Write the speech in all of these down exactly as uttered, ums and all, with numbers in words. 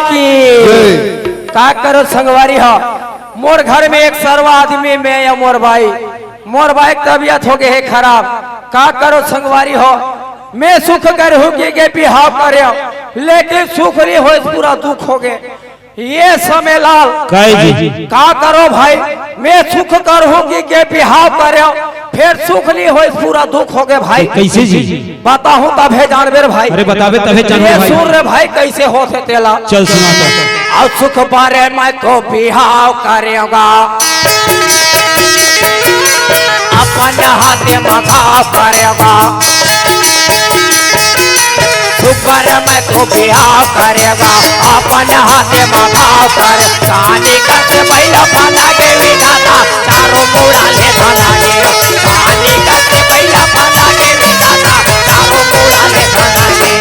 की। जय। का करो संगवारी हो, मोर घर में एक सरवा आदमी, मैं या मोर बाई, मोर बाई के तबीयत हो गए हे खराब। का करो संगवारी हो, मैं सुख कर हूँ कि के बिहाव करे, लेकिन सुख नहीं होए, पूरा दुख हो गए। ये समय लाल, काय जी? का करो भाई, मैं सुख कर हूँ कि के बिहाव करे, फिर सुख नहीं होए, पूरा दुख हो गए भाई। कैसे जी? बताहूँ तभे जानबे रे भाई। अरे बताबे तभे जानबे ये भाई। सुन रे भाई, कैसे होथे तेला। चल सुना तो। अउ सुख बारे मैं तो बिहाव करेगा, अपन हाथे म घाव करेगा। सुख बारे मैं तो बिहाव करेगा, अपन हाथे म घाव करे। कहानी कस बैला फंदा के विधाता, चारों मुड़ा ले धना के। कहानी कस बैला फंदा के विधाता, चारों मुड़ा ले धना के।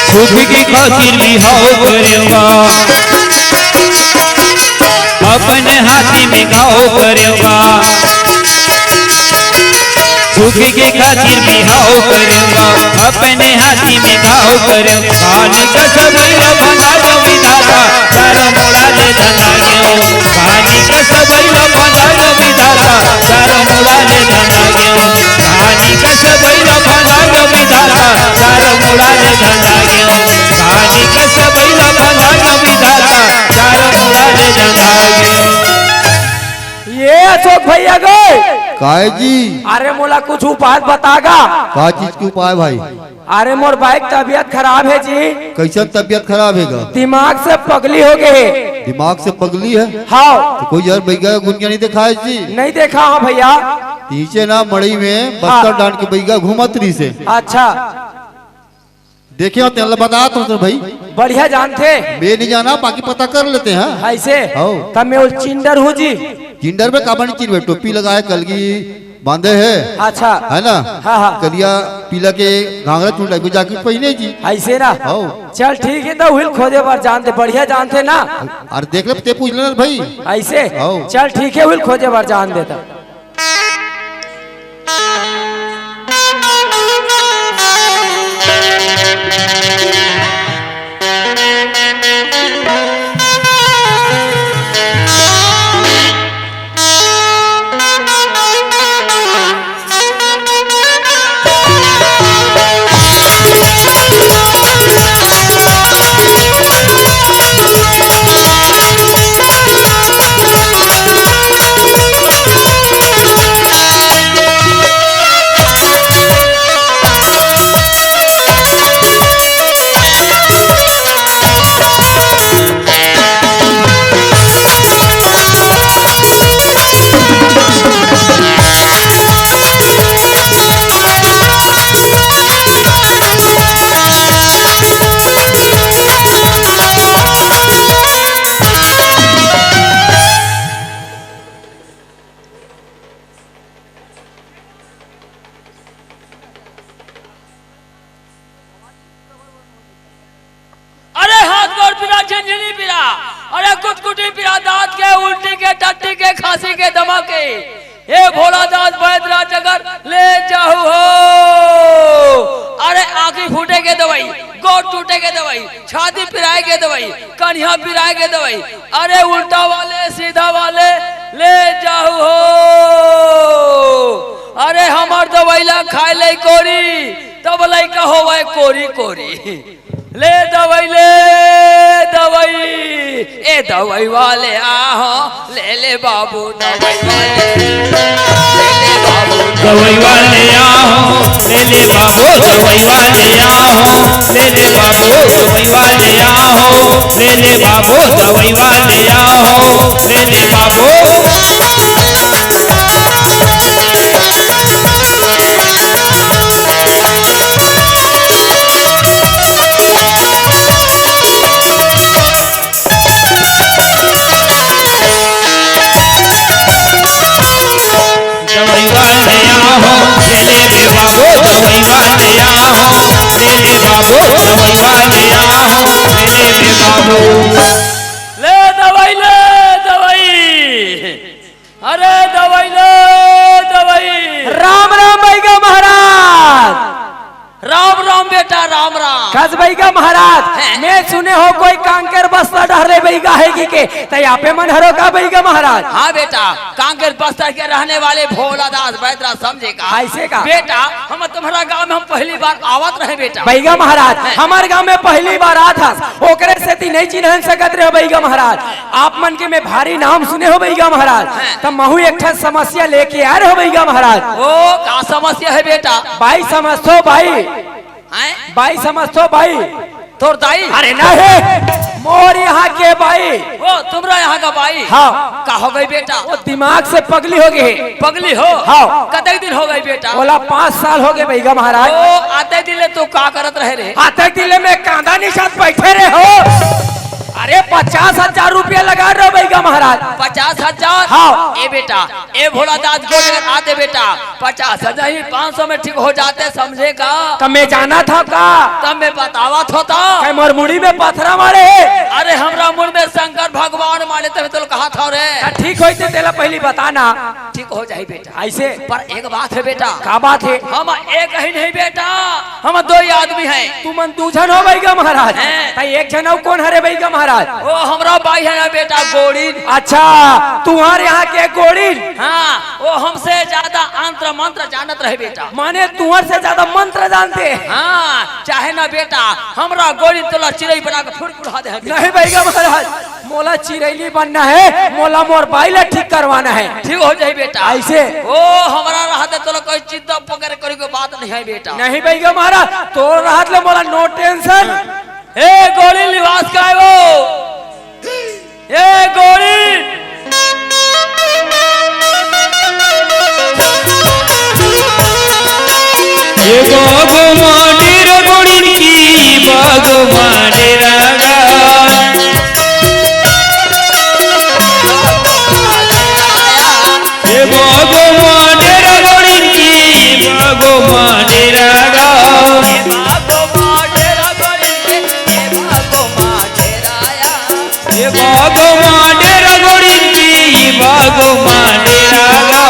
सुख के खातिर बिहाव करेगा, अपन हाथी में घाव करेगा। सुख के खातिर बिहाव करेगा, अपने हाथी में घाव करेगा। कहानी कस बैला फंदा के विधाता, चारों मुड़ा ले धना के। कहानी कस बैला फंदा के विधाता, चारों मुड़ा ले धना के। कहानी कस बैला फंदा के विधाता, चारों मुड़ा ले धना के। कहानी कस बैला फंदा के विधाता, चारों मुड़ा ले धना के। ये अशोक भैया गए। काय जी? अरे मोला कुछ उपाय बतागा। का चीज के उपाय भाई? अरे मोर बाई के तबीयत खराब हे जी। कैसन तबीयत खराब हे गा? दिमाग से पगली हो गए हे। दिमाग से पगली हे? हाँ। तो कोई यार बैगा गुनिया नहीं देखा हे जी? नहीं देखा हाँ भैया। नीचे ना मड़ई में बस्तर हाँ। डांड के बैगा घूमत रहिसे। अच्छा। देखे हो तेला बतात हों भाई। बढ़िया जानथे। मैं नहीं जाना, बाकी पता कर लेते हैं। ऐसे? हाँ। तब मैं वो चिंडर हूँ जी। चिंडर में काबर नहीं चिनबे, टोपी लगाए, कलगी बांधे हे। अच्छा। है ना? हाँ, हाँ। करिया पीला के घाघरा चोली टाइप के जैकेट पहिने जी। ऐसे ना? हाँ। चल ठीक हे, तो उहिल खोजे बर जानथे, बढ़िया जानथे ना? अरे देख ले, ते पूछ लेना भाई। ऐसे? हाँ। चल ठीक हे, उहिल खोजे बर जान देता। अरे हाथ गोड़ पीरा, झिनझिनी पीरा, अरे कुतकुती पीरा, दांत के, उल्टी के, टट्टी के, खांसी के, दमा के, हे भोला दास वैद्य राजगर ले जाहू हो। अरे आंखी फूटे के दवाई, गोड़ टूटे के दवाई, छाती पिराए के दवाई, कनिहा पिराए के दवाई, अरे उल्टा वाले सीधा वाले ले जाहू हो। अरे हमर दवाई ला खाए ले कोरी, तब लइका होवय कोरी कोरी। ले दवाई, ले दवाई, ए दवाई वाले आहो, ले ले बाबू दवाई वाले, ले ले बाबू दवाई वाले आहो, ले ले बाबू दवाई वाले आहो, ले ले बाबू दवाई वाले आहो, ले ले बाबू दवाई वाले आहो, ले ले बाबू। दवाई वाले आहो, ले ले रे बाबू, दवाई वाले आहो, ले ले बाबू, दवाई वाले आहो, ले ले रे बाबू। ले दवाई, ले दवाई। अरे दवाई ले, दवाई। राम राम बैगा महाराज। राम राम बे बेटा राम राम। कस बइगा महाराज, हैं? मैं सुने हों कोई कांकेर बस्तर डहर ले बइगा हे कहिके, त आपे मन हरो का बइगा महाराज? हाँ बेटा, कांकेर बस्तर के रहने वाले भोला दास बैदरा समझे का। अइसे का? बेटा, हम तुम्हरा गांव में हम पहली बार आवत रहे बेटा। बइगा महाराज, हैं? हमर गांव में पहली बार आत हस, ओकरे सेती नइ चिन्हन सकत रहे बइगा महाराज। आप मन के मैं भारी नाम सुने हों बइगा महाराज, हैं? त महूं एक ठन समस्या लेके आय रहें बइगा महाराज। ओ, का समस्या हे बेटा? बाई समझथो बाई। हैं? बाई समझथो बाई। तोर दाई? अरे नहीं, मोर यहाँ के बाई। ओ, तुम्हरा यहाँ का बाई? हाँ। का हो गे बेटा? ओ दिमाग से पगली हो गे हे। पगली हो? हाँ। कतेक दिन हो गे बेटा? ओला पाँच साल हो गे बइगा महाराज। ओ, अतेक दिन ले तू का करत रहे रे? अतेक दिन ले मैं कांदा निसात बइठे रहें हों। अरे पचास हजार रुपया लगा रहें बइगा महाराज। पचास हजार? हाँ। ए बेटा, ए भोला दास गोठ कर आते बेटा, पचास हजार ही पाँच सौ में ठीक हो जाते, समझे का? त मैं जानत हों का? तब मैं बतावत हों त। कहे मोर मुड़ी में पथरा मारे हे। अरे हमर मुड़ में शंकर भगवान मारे, तब तोला कहत हों रे। त ठीक होइस ते तेला पहली बता ना। ठीक हो जाही बेटा। अइसे? पर एक बात हे बेटा। का बात हे? हम एक ही नहीं बेटा, हम दो ही आदमी हैं। तुमन दू झन हो बइगा महाराज। हैं। त एक झन अउ कोन हरे बइगा महाराज? ओ हमर बाई हे ना बेटा, गोड़िन। अच्छा, तुम्हर यहाँ के गोड़िन। हाँ, ओ हमसे ज्यादा अंत्र मंत्र जानत रहे बेटा। माने तुम्हर से ज्यादा मंत्र जानथे? हाँ, चाहे ना बेटा, हमर गोड़िन तोला चिरई बना के फुड़फुड़ा दे। नहीं बइगा महाराज, मोला चिरई नइ बनना हे, मोला मोर बाई ला ठीक करवाना हे। ठीक हो जाही बेटा। अइसे? ओ हमर रहते तोला कोई चिंता वगैरह करे के बात नहीं हे बेटा। नहीं बइगा महाराज, तोर रहत ले मोला no tension। ए गोड़िन निवास काय वो? ए गोड़िन। ए बागो मांडेर गोड़िन की, बागो मांडेर गा। ए बागो मांडेर गोड़िन की, बागो मांडेर गा। ए बागो मांडेर गोड़िन की, बागो मांडेर गा।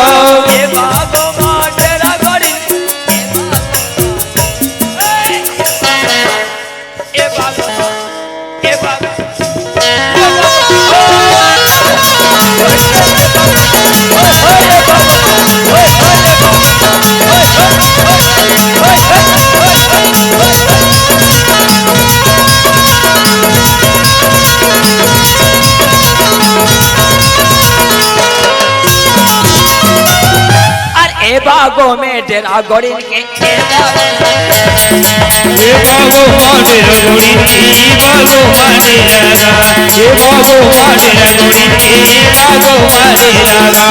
अरे ए बागो में डेरा गोड़िन के, ए बागो। ए बागो मांडेर गोड़िन की, बागो मांडेर गा। ए बागो मांडेर गोड़िन की, बागो मांडेर गा।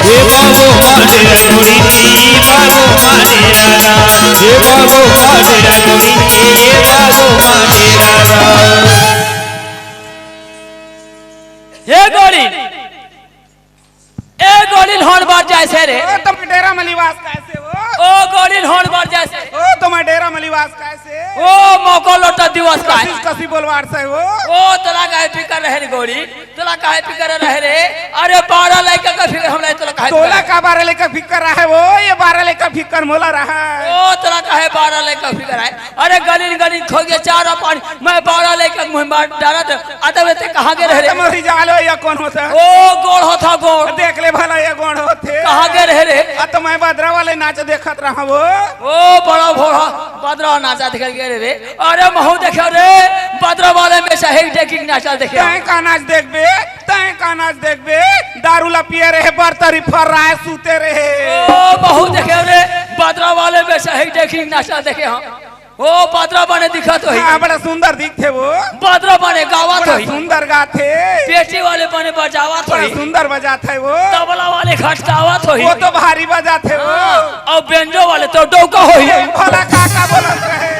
ए बागो मांडेर गोड़िन की, बागो मांडेर गा। ए बागो मांडेर गोड़िन की, ए बागो मांडेर गा। ए गोड़िन, ए गोड़िन होड़ बर जाय से रे। ओ, तुम्हर डेरा म निवास काय से हो? ओ गोड़िन होड़ बर जाय से। ओ, तुम्हर डेरा म निवास काय से? ओ, मोको लोटा दिवस काय? कसी, कसी बोलवार से हो? ओ, तोला काहे फिकर रहे रे गोड़िन? तोला काहे फिकर रहे रे? अरे, बारह लइका का फिकर हमला, तोला काहे तोला फिकर? का बारह लइका फिकर रहे वो? ए बारह लइका फिकर मोला रहे। ओ, तोला काहे बारह लइका फिकर रहे? अरे, गलिन गलिन खो गे चारा पानी, मैं बारह लइका के मुंह मार डारत, अतब ते कहाँ गे रहे रे? अतब मरी जालो या कोन होता? ओ, गोड़ होता गोड़। देख ले भला, ये गोड़ होथे। कहाँ गे रहे रे? अतब मैं बदरा वाले नाच देखत रहा वो। ओ, बड़ा भोला, बदरा नाचा देखे गे रहे रे। अरे महूं देखे रे, बदरा वाले में से एक डेकिंग नाचा देखे। तैं का नाच देखबे? तैं का नाच देखबे? दारू ला पिए रहे, बरतरी फर्राए सूते रहे। ओ, महूं देखे रे, बदरा वाले में से एक डेकिंग नाचा देखे हम। ओ, बदरा बने दिखत होही। हाँ, बड़ा सुंदर दिखथे वो। बदरा बने गावत बड़ा होही। सुंदर गाथे। पेटी वाले बने बजावत बड़ा होही। सुंदर बजाथे वो। तबला वाले खटकावत होही। वो तो भारी बजाथे वो। हाँ, अउ बेंजो वाले तो डौका होही। ए, भला का का बोलत रहे?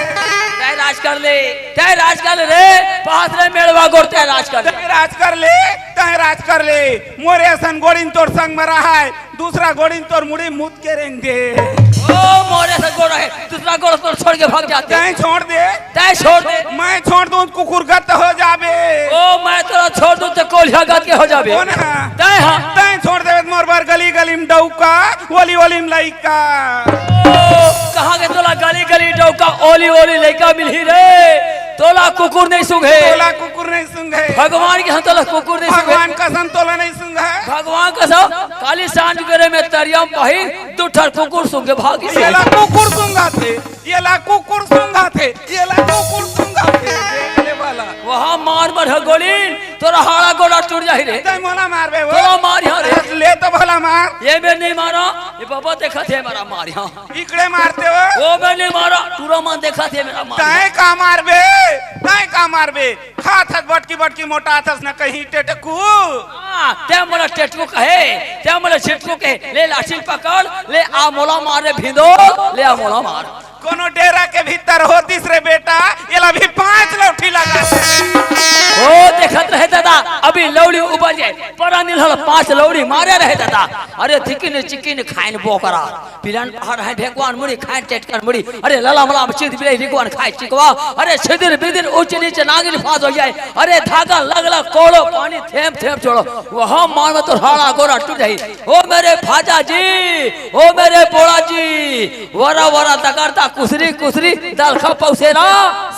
तैं राज कर ले, तैं राज कर ले रे, पास रे मेड़वा गोड़ तैं राज कर ले। तैं राज कर ले, तैं राज कर ले। मोरे असन गोड़िन तोर संग म रहय। दूसरा गोड़ी तोर मुड़ी मुद के रेंग दे। ओ, मोरे से गोड़ हे, दूसरा गोड़ तोर छोड़ के भाग जाते। तैं छोड़ दे। तैं छोड़ दे। मैं छोड़ दूं, कुकुर गत हो जाबे। ओ, मैं तोला छोड़ दूं, त कोलिहा गत के हो जाबे। हो ना? तैं, हाँ। तैं छोड़ देबे, त मोर बर गली गली में डौका, ओली ओली में लइका। ओ, कहाँ के तोला गली गली डौका, ओली ओली लइका मिलही रे? तोला कुकुर नहीं सूंघे। तोला कुकुर नहीं सूंघे। भगवान के हम तोला कुकुर नहीं सूंघे। भगवान कसम तोला नहीं सूंघे। भगवान कसम, काली सांझ बेरे में तरिया में पाही, दू ठन कुकुर सूंघ के भागिस। एला कुकुर सूंघाथे, एला कुकुर सूंघाथे, एला कुकुर सूंघाथे। देख ले भला। वहाँ मार मार ह गोली, तोर हाड़ा गोड़ा टूट जाही रे। तैं मोला मारबे वो? तोला मारिहौं रे। ले तो भला मार। ये मेर नहीं मारा, ये बाबा देखथे मारा मारिहौं। इकड़े मारते हो? ओ मेर नहीं मारा, टूरा मन देखथे मेरा मार। तैं का मारबे? तैं का मारबे? खात हस बटकी बटकी मोटात हस न कहीं टेटकू। हाँ, तैं मोला टेटकू कहे, तैं मोला छिटकू कहे, ले लाठी पकड़, ले आ मोला मार रे भिंदो, ले आ मोला मार। कोनो डेरा के भीतर होतिस रे बेटा, एला भी पांच लौठी लगा। ओ, देखत रहे दादा, अभी लौड़ी उबल जाए, परा निलहल पांच लौड़ी मारे रहे दादा। अरे धिकिन चिकिन खाइन बोकरा। पिलन पहाड़ है ढेकुआन मुड़ी, खाए टेटकन मुड़ी। अरे लला मला चित बिले रिकवान खाए चिकवा। अरे छिदिर बिदिर ऊंच नीच नागिन फांस हो जाए। अरे धागा लगला कोड़ो पानी थेम थेम छोड़ो। वह मार में तो हाड़ा गोड़ा टूट जाई। ओ मेरे भाजा जी, ओ मेरे पोड़ा जी, वरा वरा दगरता कुसरी कुसरी दलखा पौसेला।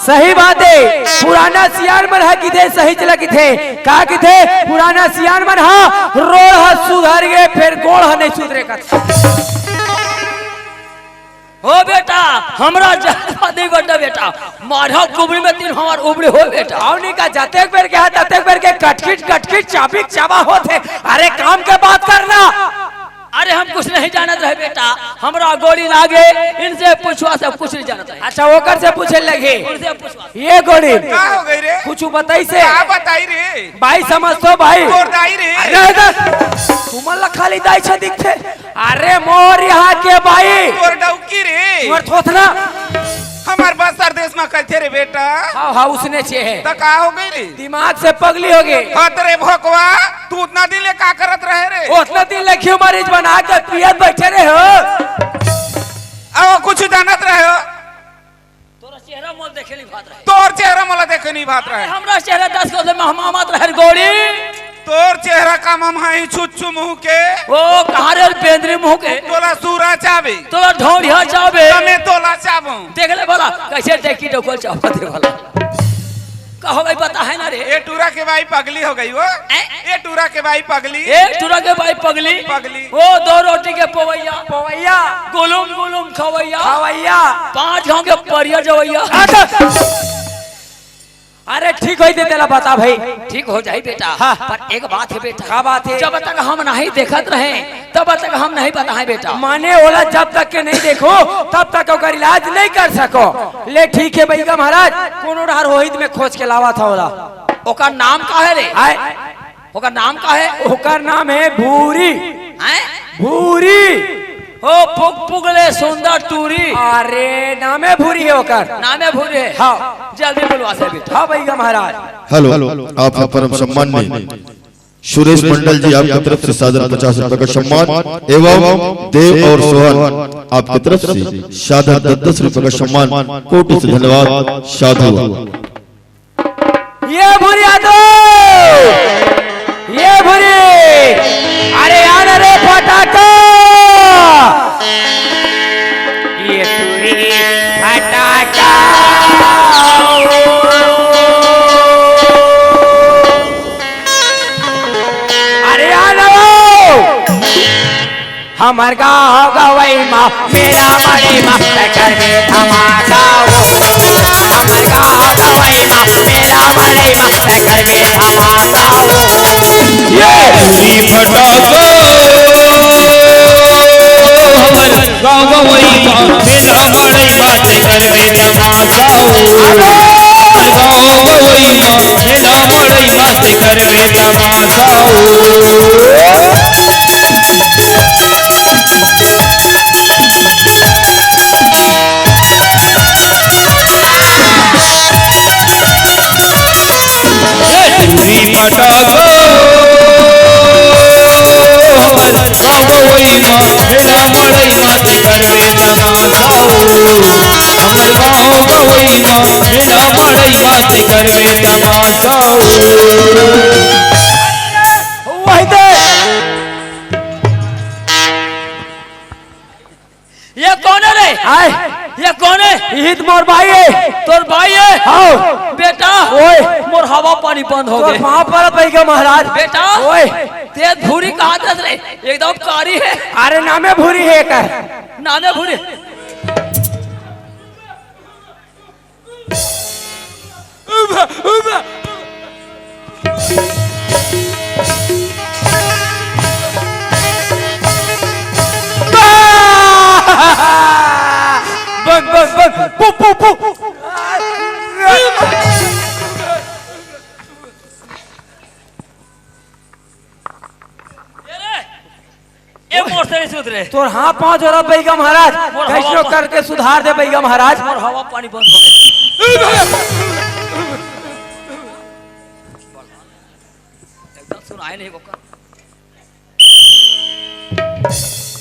सही बात है, पुराना सियान मन ह किथे सही चला किथे, का किथे पुराना सियान मन ह, रोड़ ह सुधर गे, फेर गोड़ ह नहीं सुधरे कथे। ओ बेटा, हमरा जात पात नहीं बंटा बेटा, मारा कुबड़ी में तीन हमार उबड़ी हो बेटा। आओ नहीं का, जतेक बेर के हा, ततेक बेर के कटकिट कटकिट चाबिक चाबा होत हे। अरे काम के बात करना। अरे हम कुछ नहीं जानत रहे बेटा, हमरा गोली लागे, इनसे पूछवा, सब कुछ नहीं जानत रहे। अच्छा, ओकर से पूछे लगे। उनसे पूछवा। ये गोली का हो गई रे? कुछ बताई से? का बताई रे? बाई समझ तो बाई। तोर दाई रे। अरे इधर। तुमन ला खाली दाई छे दिखथे। अरे मोर यहाँ के बाई। तोर डौकी रे। तोर थोथना। हमार बस्तर देश में कहथे रे बेटा। हाँ, हाँ, उसने छे है। त का हो गई रे? दिमाग से पगली हो गई। हत रे भोकवा, तू उतना दिन ले का करत रहे रे? उतना दिन ले क्यों मरीज बना के पियत बैठे रहे हो? अब कुछ जानत रहे हो? तोरा चेहरा मोल देखे नहीं भात रहे। तोर चेहरा मोला देखे नहीं भात रहे। हमरा चेहरा दस को से महमामत रहे गोड़ी। तोर चेहरा का ममहाई छुच्छू मुंह के। ओ, कहाँ रे बेंदरी मुंह के? तोला सूरा चाबे। तोला ढौड़िया चाबे। तमे तोला चाबो। देख ले भला, कैसे देखी डोकल चाबत है भला। का हो गई बता है ना रे? ए टूरा के बाई पगली हो गई वो। ए? ए टूरा के बाई पगली। ए टूरा के बाई पगली। पगली। ओ दो रोटी के पवैया। पवैया। गुलुम गुलुम खवैया। खवैया। पाँच गांव के परिया जवैया। अच्छा। अरे ठीक होई दे तेला बता भाई। ठीक हो जाई बेटा। हाँ। पर एक बात है बेटा। का बात है? जब तक हम नहीं देखत रहे, तब तक हम नहीं बताए बेटा। माने ओला जब तक के नहीं देखो, तब तक ओकर इलाज नहीं कर सको। ले ठीक है भैया महाराज, कोनो डहर होहित में खोज के लावा था ओला। ओकर नाम का है रे? आय। ओकर नाम का है? ओकर नाम है भूरी। हैं? भूरी। ओ पुग पुगले सुंदर टूरी। अरे नामे भूरी है ओकर। नामे भूरी है। हाँ। जल्दी बुलवा से बेटा। हाँ भैया महाराज। हेलो, आप परम सम्माननीय सुरेश मंडल जी आपकी तरफ से सादर पचास रुपए का सम्मान एवं देव और सोहन आपकी तरफ से सादर दस दस रुपए का सम्मान। कोटि से धन्यवाद। साधु। ये भूरी आ दो, ये भूरी, अरे यार, अरे फटाका, ये टूरी फटाका। अरे आ लो। हमर गाँव गवई मा मेला बड़े मस्त करबे धमाका ओ। हमर गाँव गवई मा मेला बड़े मस्त करबे धमाका ओ। ये टूरी फटाका, हमर गाँव गवई मा मेला बड़े मस्त करबे धमाका ओ। हमर गाँव गवई मा मेला बड़े मस्त करबे धमाका ओ। ये टूरी फटाका, हमर गाँव गवई हमर गाँव गवई मा, मेला मड़ई मा, तेकर में तमाशा हो। वही दे। ये कौन है रे? आय। ये कौन है? इही त मोर भाई है। तोर भाई है? हाँ। बेटा, ओए। मोर हवा पानी बंद हो तोर गए। पाँव परत बइगा महाराज। बेटा, ओए। ते भूरी कहा दस रे? एकदम कारी है। अरे नामे भूरी है कर। नामे भूरी। बंद, बंद, बंद। पु, पु, पु। ए मोर से नहीं सुधरे। तोर हाथ पाँव जोड़ा बइगा महाराज, मोर हवा कैसनो पा- करके सुधार दे बइगा महाराज। मोर हवा पानी बंद हो गया। एकदम सुनाए नहीं ओकर।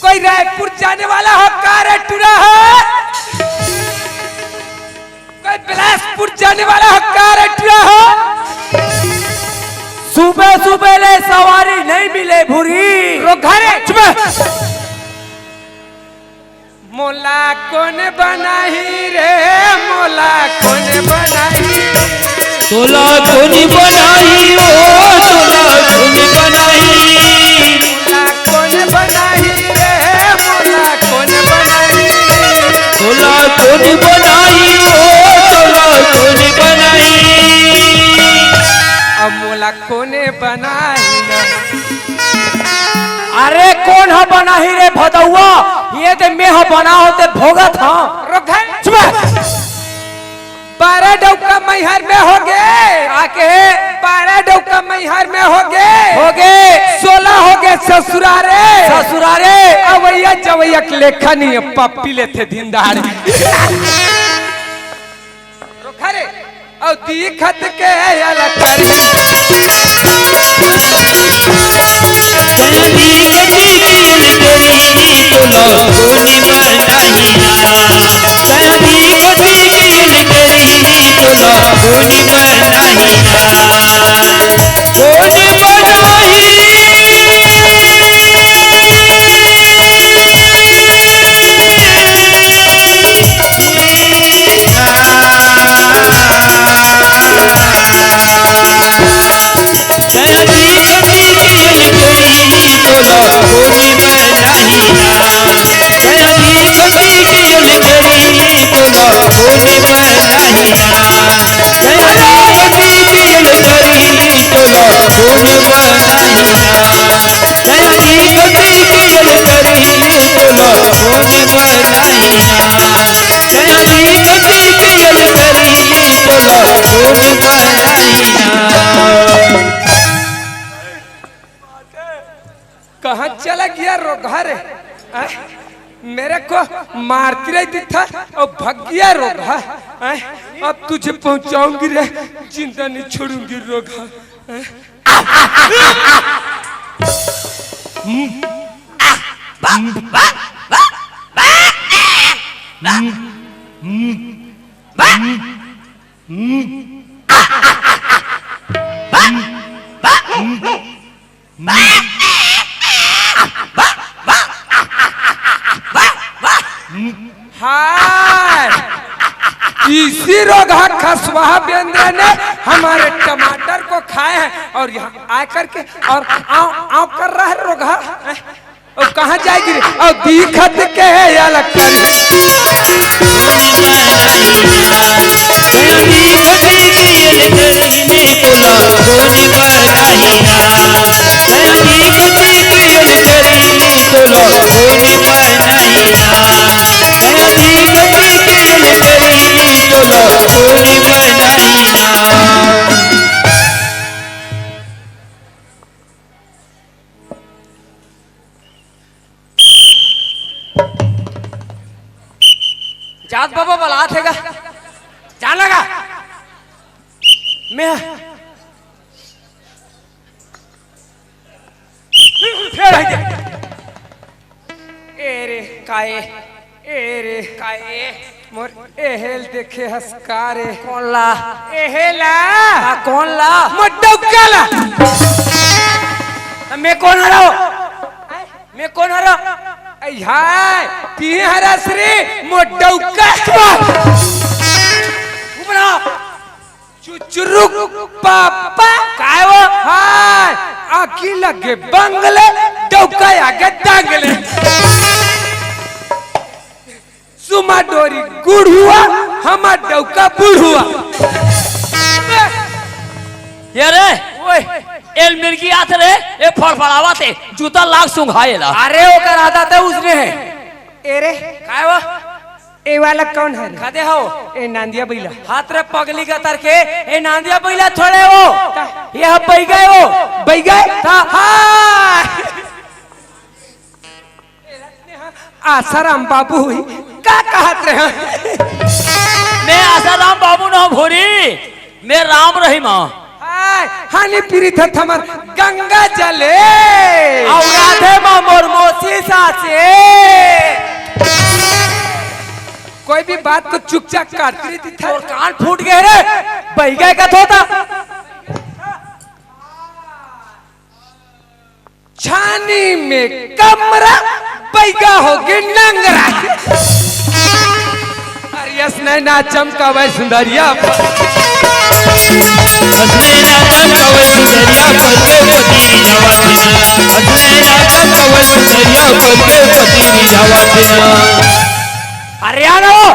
कोई रायपुर जाने वाला हो का रे टुरा हो? कोई बिलासपुर जाने वाला हो का रे टुरा हो? सुबह सुबह ले सवारी नहीं मिले भूरी। रोघा रे। चुप। मोला कोन बनाही रे, मोला कोन बनाही। तोला कोन बनाही ओ, तोला कोन बनाही। मोला कोन बनाही रे, मोला कोन बनाही। तोला कोन बनाही ओ, तोला कोन बनाही। अब मोला कोने बनाही ना। अरे कोन ह बनाही रे भदौआ? ये दे मैं ह बना होते भोगत ह। रोघा। चुप। बारह डौका मैहर में हो गे। आके। बारह डौका मैहर में हो गे। हो गे। सोलह हो गे ससुरारे। ससुरारे। अवैया जवैया के लेखा नहीं है, पप्पी लेथे दिन दहाड़े। रोघा रे, अउ दिखत के अलग करी। कहाँ चला गया रोघा रे? हैं? मेरे को मारती रहती था और भाग गया रोघा। हैं? अब तुझे पहुंचाऊंगी रे, जिंदा नहीं छोड़ूंगी रोघा। हैं? हाय, इसी रोगहा खसवा बेंद्रा ने हमारे टमाटर को खाए हैं और यहाँ आकर के और आव, आव कर रहा है रोगहा। और कहाँ जाएगी रे? और दिखत के है या लक्कड़। जात बाबा बलात हे गा। जा लगा। मैं फेर आ गया। ए रे, काय? ए रे, का ए? मोर एहेल देखे हस का रे? कोन ला? एहेला। का कोन ला? मोर डौका ला। त मैं कोन हरव? मैं कोन हरव? ऐ हाय, तिहे हरस रे, मोर डौका। चुप रह। चुचुरुक पापा। काय वो? हाय, आँखी लगे बंगले, डौका आगे दंगले। सुमा डोरी गुड़ुआ, हमार डौका बुढ़ुआ। ये रे, ओए, एल मिर्गी आत रे, ए फड़फड़ावत हे, जूता लाग सुंघाए ला। अरे, ओकर आदत हे उसने हे। ए रे, काय वो? ए वाला कौन है रे? खदे हो। ए नांदिया बैला। हाथ रे पगली गतर के, ए नांदिया बैला थोड़े वो। का? ये हम बैगा हे वो। बैगा हे? ता- हाँ। आसाराम बाबू हुई, का कहत रहे? मैं आसाराम बाबू न हूँ भोरी, मैं राम रहीम। हाय, हानि पीड़ित हत हमर गंगा जले। अउ राधे मा मोर मोसी सासे। कोई भी बात को चुपचाप काटती रहती था। तोर कान फूट गए रे, बैगा का थोता। छानी में कमरा, बैगा होगे नंगरा। अरे यस नैना चमकावे सुंदरिया। हंस नैना चमकावे सुंदरिया, परदेवती रिझावत ना। हंस नैना चमकावे सुंदरिया, परदेवती रिझावत ना। हरियाणा हो।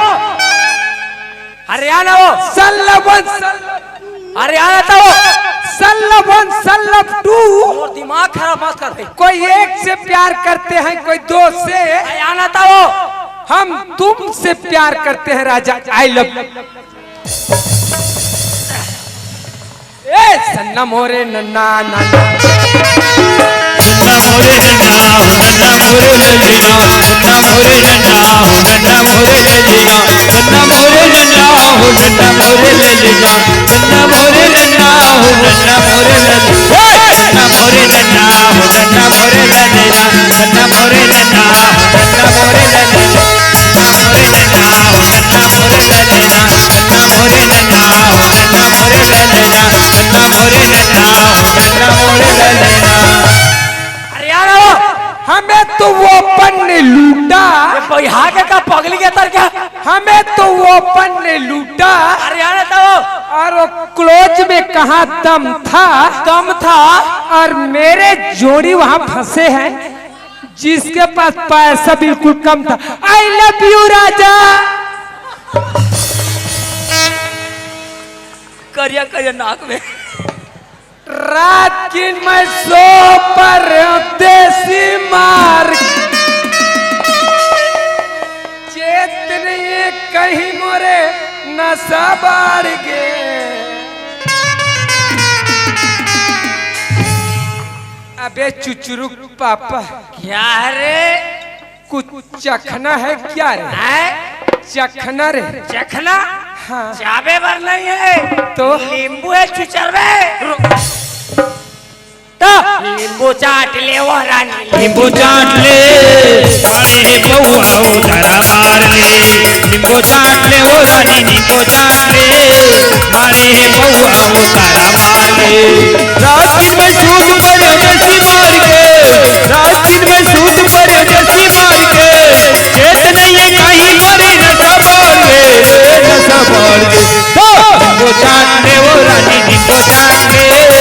हरियाणा हो। सल्लवन, सल्लवन। हरियाणा तो हो। सल्लवन, सल्लव टू। और दिमाग खराब मत कर दे। कोई एक से प्यार करते हैं, कोई दो से। हरियाणा तो हो। हम तुमसे प्यार करते हैं राजा, I love you। ए सन्ना मोरे नन्ना नन्ना। सन्ना मोरे नन्ना हो, नन्ना मोरे ललिया। सन्ना मोरे नन्ना हो, नन्ना मोरे ललिया। सन्ना मोरे नन्ना हो, नन्ना मोरे ललिया। सन्ना मोरे नन्ना हो, नन्ना मोरे ललिया। सन्ना मोरे नन्ना हो, नन्ना मोरे ललिया। सन्ना मोरे नन्ना हो, नन्ना मोरे ललिया। हरियाणा हो। हमें तो वो अपन ने लूटा। ये बैहा के का पगली के तर क्या? हमें तो वो अपन ने लूटा। हरियाणा तो हो। और वो क्लोज में कहाँ दम था? दम था। और मेरे जोड़ी वहाँ फंसे हैं। जिसके पास पैसा बिल्कुल कम था। I love you राजा। करिया करिया नाक में। रात दिन मैं सो पर देसी मार। चेत नहीं है कहीं मोरे नशा बाढ़ गे। अबे चुचुरुक पापा। क्या रे? कुछ चखना है क्या रे? हैं? चखना रे। चखना? हाँ। चाबे बर नहीं है। तो? नींबू है चुचरवे। तो? नींबू चाट ले वो रानी। नींबू चाट ले, मारे हे बउआ ओ तारा मार ले। नींबू चाट ले वो रानी, नींबू चाट ले, मारे हे बउआ ओ तारा मार ले। रात दिन में झूठ करे देसी मार के, रात दिन में झूठ करे देसी मार के। चेत नहीं है कहीं मोरे नशा बाढ़ गे, नशा बाढ़ गे। तो नींबू चाट ले वो रानी, नींबू चाट ले,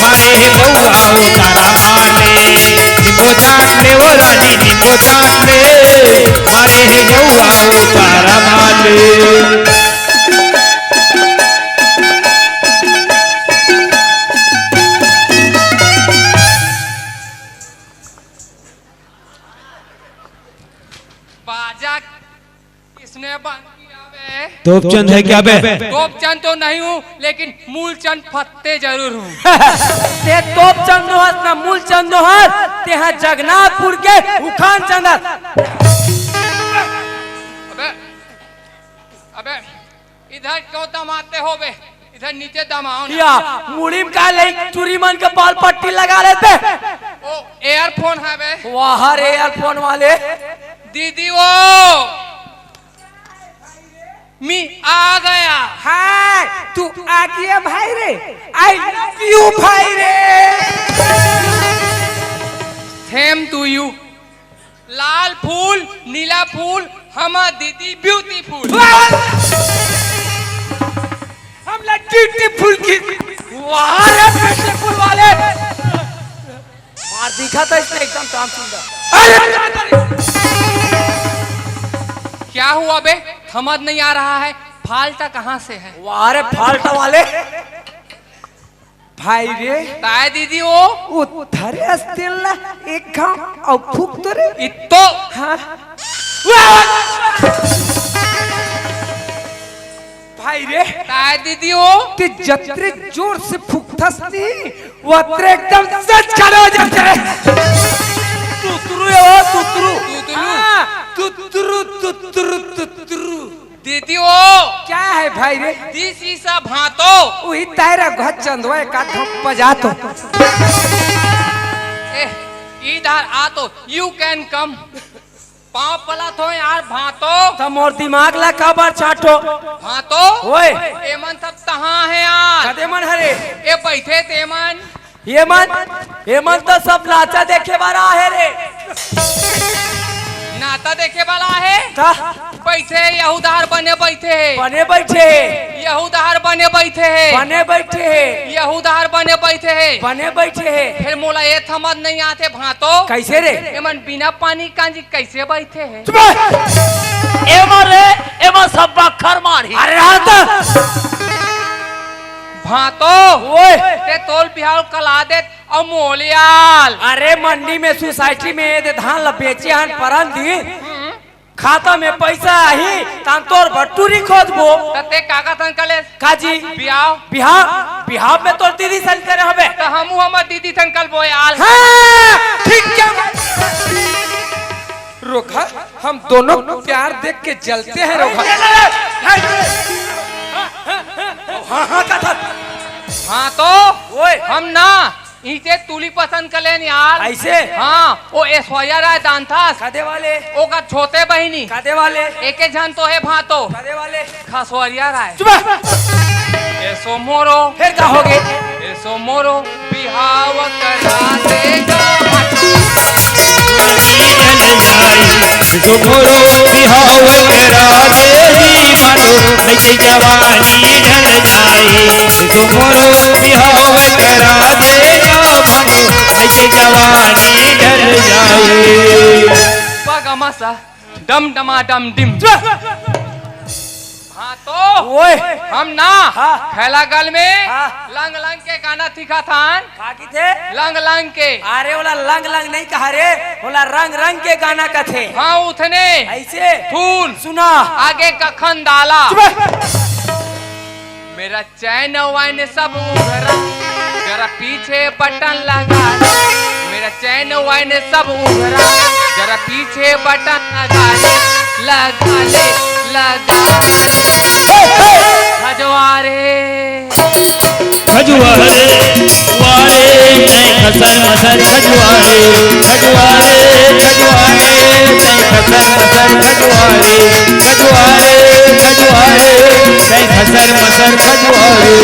मारे हे बउआ ओ तारा मार ले। नींबू चाट ले वो रानी, नींबू चाट ले, मारे हे बउआ ओ तारा मार ले। बाजा किसने बंद किया बे? तोपचंद है क्या बे? तोपचंद तो नहीं हूँ, लेकिन मूलचंद फत्ते जरूर हूँ। ते तोपचंद नो हस ना मूलचंद नो हस, ते हा जगन्नाथपुर के उखान चंद हस। अबे, अबे, इधर क्यों दमाते हो बे? इधर नीचे दमाओ ना। या, मुड़ी में का ले चूरी मन के बाल पट्टी लगा लेते। ओ, earphone है बे। वाह रे, earphone वाले। दीदी वो, मी आ गया। हाय, तू आ गया भाई रे। I love you भाई रे। Same to you। लाल फूल, नीला फूल, हमार दीदी beautiful। हम ला duty full की। वाह रे beautiful वाले। मार दिखा था इसने एकदम काम सुंदर। अरे क्या हुआ बे? समझ नहीं आ रहा है, फाल्ट कहाँ से है? वाह रे फाल्ट वाले। भाई रे। काय दीदी वो? वो धरे अस्तिल ला एक घाव अउ फूक तो रे। इत्तो। हाँ। भाई रे। काय दीदी वो? ते जतरे जोर से फूकथस नी, वतरे एकदम सच खड़े हो जाते रे। तुतरू है वो, तुतरू। तुतरू। हाँ, तुतरू, तुतरू, तुतरू। दीदी वो। क्या है भाई रे? This is a भांतो। वही तायरा घर चंदवा एक आध बजा तो। ए, इधर आ तो, you can come। पाँव पला थो यार भांतो। त मोर दिमाग ला काबर चाटो? भांतो। ओए। एमन सब तहाँ है यार। कदे मन हरे? ए बैठे तेमन। ये मन, ये मन तो सब नाचा देखे वाला है रे। नाचा देखे वाला है? ता? बैठे, यहू डहर बने बैठे है। बने बैठे है। यहू डहर बने बैठे है। बने बैठे है। यहू डहर बने बैठे है। बने बैठे है। फिर मोला ये समझ नहीं आते भांतो। कैसे रे? एमन बिना पानी कांजी कैसे बैठे है? चुप रह। एमा रे, एमा सब बखर मारी। अरे रहा था। भांतो। ओए। ते तोल बिहाव कला दे अउ मोलियाल। अरे मंडी में सोसाइटी में ये दे धान ला बेचे हन परन दी। खाता में पैसा आही, तान तोर बटुरी खोजबो। त ते काका थन कले। काजी। बिहाव। बिहाव, बिहाव में तोर दीदी सन करे हबे। त हमू हमर दीदी थन कल बोयाल। हाँ, ठीक क्या? रोका, हम दोनों प्यार देख के जलते हैं रोका। हाँ, हाँ, का था? हाँ तो, ओए। हम ना, इसे तुली पसंद कर लेन यार। ऐसे? हाँ, वो ऐश्वर्या राय दांथास। कदे वाले? ओकर छोटे बहिनी। कदे वाले? एके झन तो है भांतो। कदे वाले? खसवरिया राय। चुप रह। एसो मोरो। फिर का हो गए? एसो मोरो बिहाव करा देगा। जो मोरो बिहाव करा देगी मानो, ऐसे जवानी ढल जाए। जो मोरो बिहाव करा देगा मानो, ऐसे जवानी ढल जाए। पगमसा डम डमा डम डिम। हाँ तो ओए। हम ना हाँ। खैलागल में हाँ। लंग लंग के गाना सिखाथन। का की थे? लंग लंग के। अरे ओला लंग लंग नहीं कहा रे, ओला रंग रंग के गाना कथे। हाँ उतने। ऐसे? सुन। सुना। आगे कखन डाला। चुप रह। मेरा चैन वैन सब उघरा, जरा पीछे बटन लगा ले। मेरा चैन वैन सब उघरा, जरा पीछे बटन लगा ले, लगा ले, लगा ले। खजवारे। खजुआरे, वारे, मैं खसर मसर खजुआरे, खजुआरे, खजुआरे, मैं खसर मसर खजुआरे, खजुआरे, खजुआरे, मैं खसर मसर खजुआरे।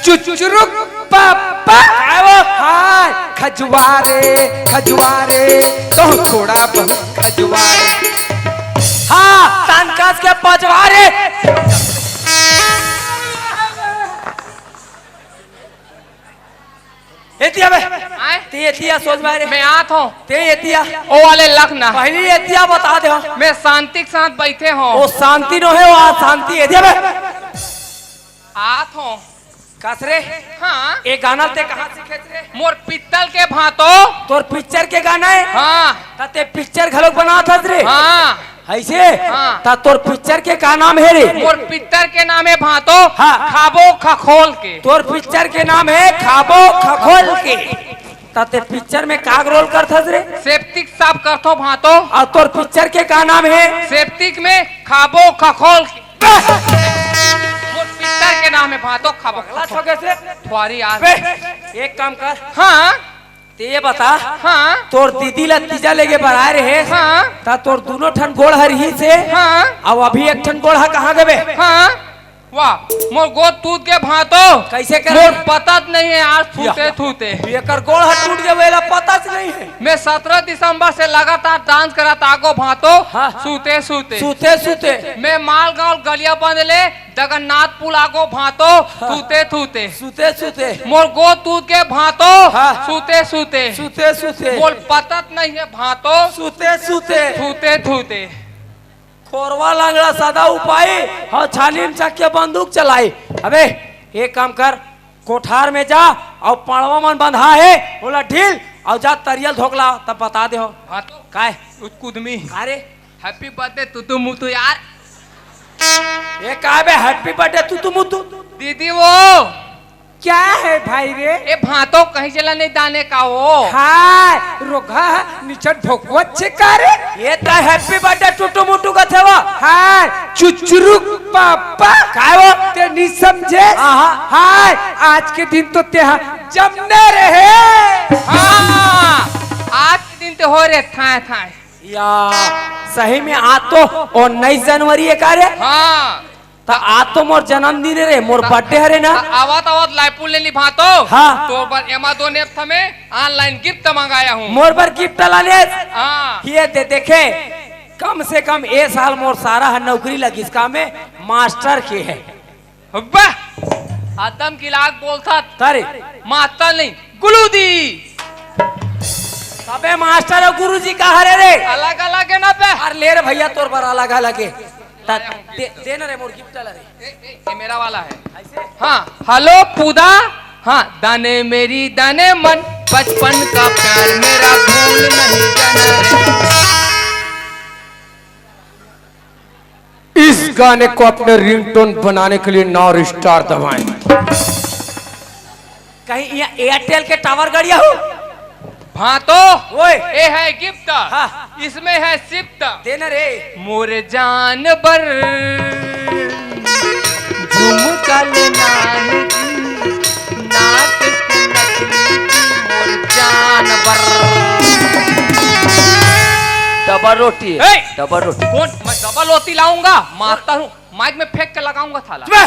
चुचुरुक पापा। काय वो? हाय, खजुआरे, खजुआरे, तो थोड़ा बहुत खजुआरे। हाँ, तानकास के पजवारे। एतिया बे। आय? ते एतिया सोच बारे। मैं आत हूँ। ते एतिया। ओ वाले लख ना। पहली एतिया बता दे। मैं शांति के साथ बैठे हूँ। ओ शांति नो है, वो अशांति है। एतिया बे। आत हूँ। कस रे? हाँ। ए गाना ते कहाँ सीखे रे? मोर पित्तल के भांतो। तोर पिक्चर के गाना है? हाँ। त ते पिक्चर घलोक बनात हस रे? हाँ। ऐसे? हाँ। त तोर पिक्चर के का नाम है रे? मोर पिक्चर के नाम है भांतो। हाँ। खाबो खखोल के। तोर पिक्चर के नाम है खाबो खखोल के। त ते पिक्चर में का रोल करथस रे? सेप्टिक साफ करथो भांतो। अउ तोर पिक्चर के का नाम है? सेप्टिक में खाबो खखोल के। मोर पिक्चर के नाम है भांतो खाबो। पगला हो गए से? थ्वारी यार। बे, एक काम कर। हाँ। ते ये बता, हाँ। तोर दीदी ला तीजा लेगे बर आए रहे, हाँ। त तोर दूनों ठन गोड़ ह रिहिस हे, हाँ। अउ अभी एक ठन गोड़ ह कहाँ गबे? हाँ। वाह, मोर गोड़ टूट गे भांतो। कैसे कर? मोर पता नहीं है आज थूते या। थूते। एकर गोड़ ह टूट गे, एला पता च नहीं है। मैं सत्रह दिसंबर से लगातार डांस करत आगो भांतो, हाँ। सूते सूते। सूते सूते। मैं मालगांव गलिया बंद ले जगन्नाथ पुल आगो भांतो, हाँ। सूते सूते। सूते सूते। मोर गोड़ टूट गे भांतो, हाँ। सूते सूते। सूते सूते। मोर पता नहीं है भांतो, सूते सूते। सूते सूते। खोरवा लंगड़ा सदा उपाई, हाँ, छानी में चक के बंदूक चलाई। अबे, एक काम कर, कोठार में जा, अउ पड़वा मन बंधा हे, ओला ढील, अउ जा तरियल धोकला, तब बता दे हो। हाँ तो? काय? उतकुदमी। अरे? Happy birthday तुतु मुतु यार। ये काय बे, happy birthday तुतु मुतु? दीदी वो। क्या है भाई रे? ए भांतो कहीं चला नहीं दाने का वो। हाय, रोगहा निचट भोकवत छे का रे? ये त happy birthday टुटू मुटू कथे वो। हाय, चुचरू पापा। काय वो? ते नहीं समझे? हाँ, हाँ। हाय, आज के दिन तो ते हा जमने रहे। हाँ, आज के दिन ते हो रे थाए थाए। या, सही में आज तो उन्नीस जनवरी है का रे? हाँ। त आज तो मोर जन्मदिन हे रे, मोर त-, birthday हरे ना। त आवत आवत लाइपुल ले निभातो। हाँ। तोर बर एमा दो नेप थमे online gift मंगाया हूँ। मोर बर gift लाने। हाँ। ये दे देखे, कम से कम ए साल मोर सारा ह नौकरी लगिस का में मास्टर के है। अब्बा, आदम की लाग बोलता। तारे। मास्टर नहीं, गुलू दी। सबे मास्टर अउ गुरुजी का हरे रे? अलग अलग है ना बे? अरे ले रे भैया, तोर बर अलग अलग है। त-, दे, दे ना रे मोर gift ला रे। ए, ए, ये मेरा वाला है। ऐसे? हाँ, hello पुदा। हाँ, दाने मेरी दाने मन, बचपन का प्यार मेरा भूल नहीं जाना रे। इस गाने को अपने रिंगटोन बनाने के लिए नौ स्टार दबाएं। कहीं यहाँ एयरटेल के टावर गड़िया हो? हाँ तो, ओए। ये है गिफ्ट। हाँ। इसमें है सिफ्ट। देना रे। मोरे जान बर झुमका लेना है जी, नाक के नथनी जी, मोर जान बर। डबल रोटी है, ए! डबल रोटी। कौन? मैं डबल रोटी लाऊंगा, मारता हूँ, माइक में फेंक के लगाऊंगा थाला। चुप!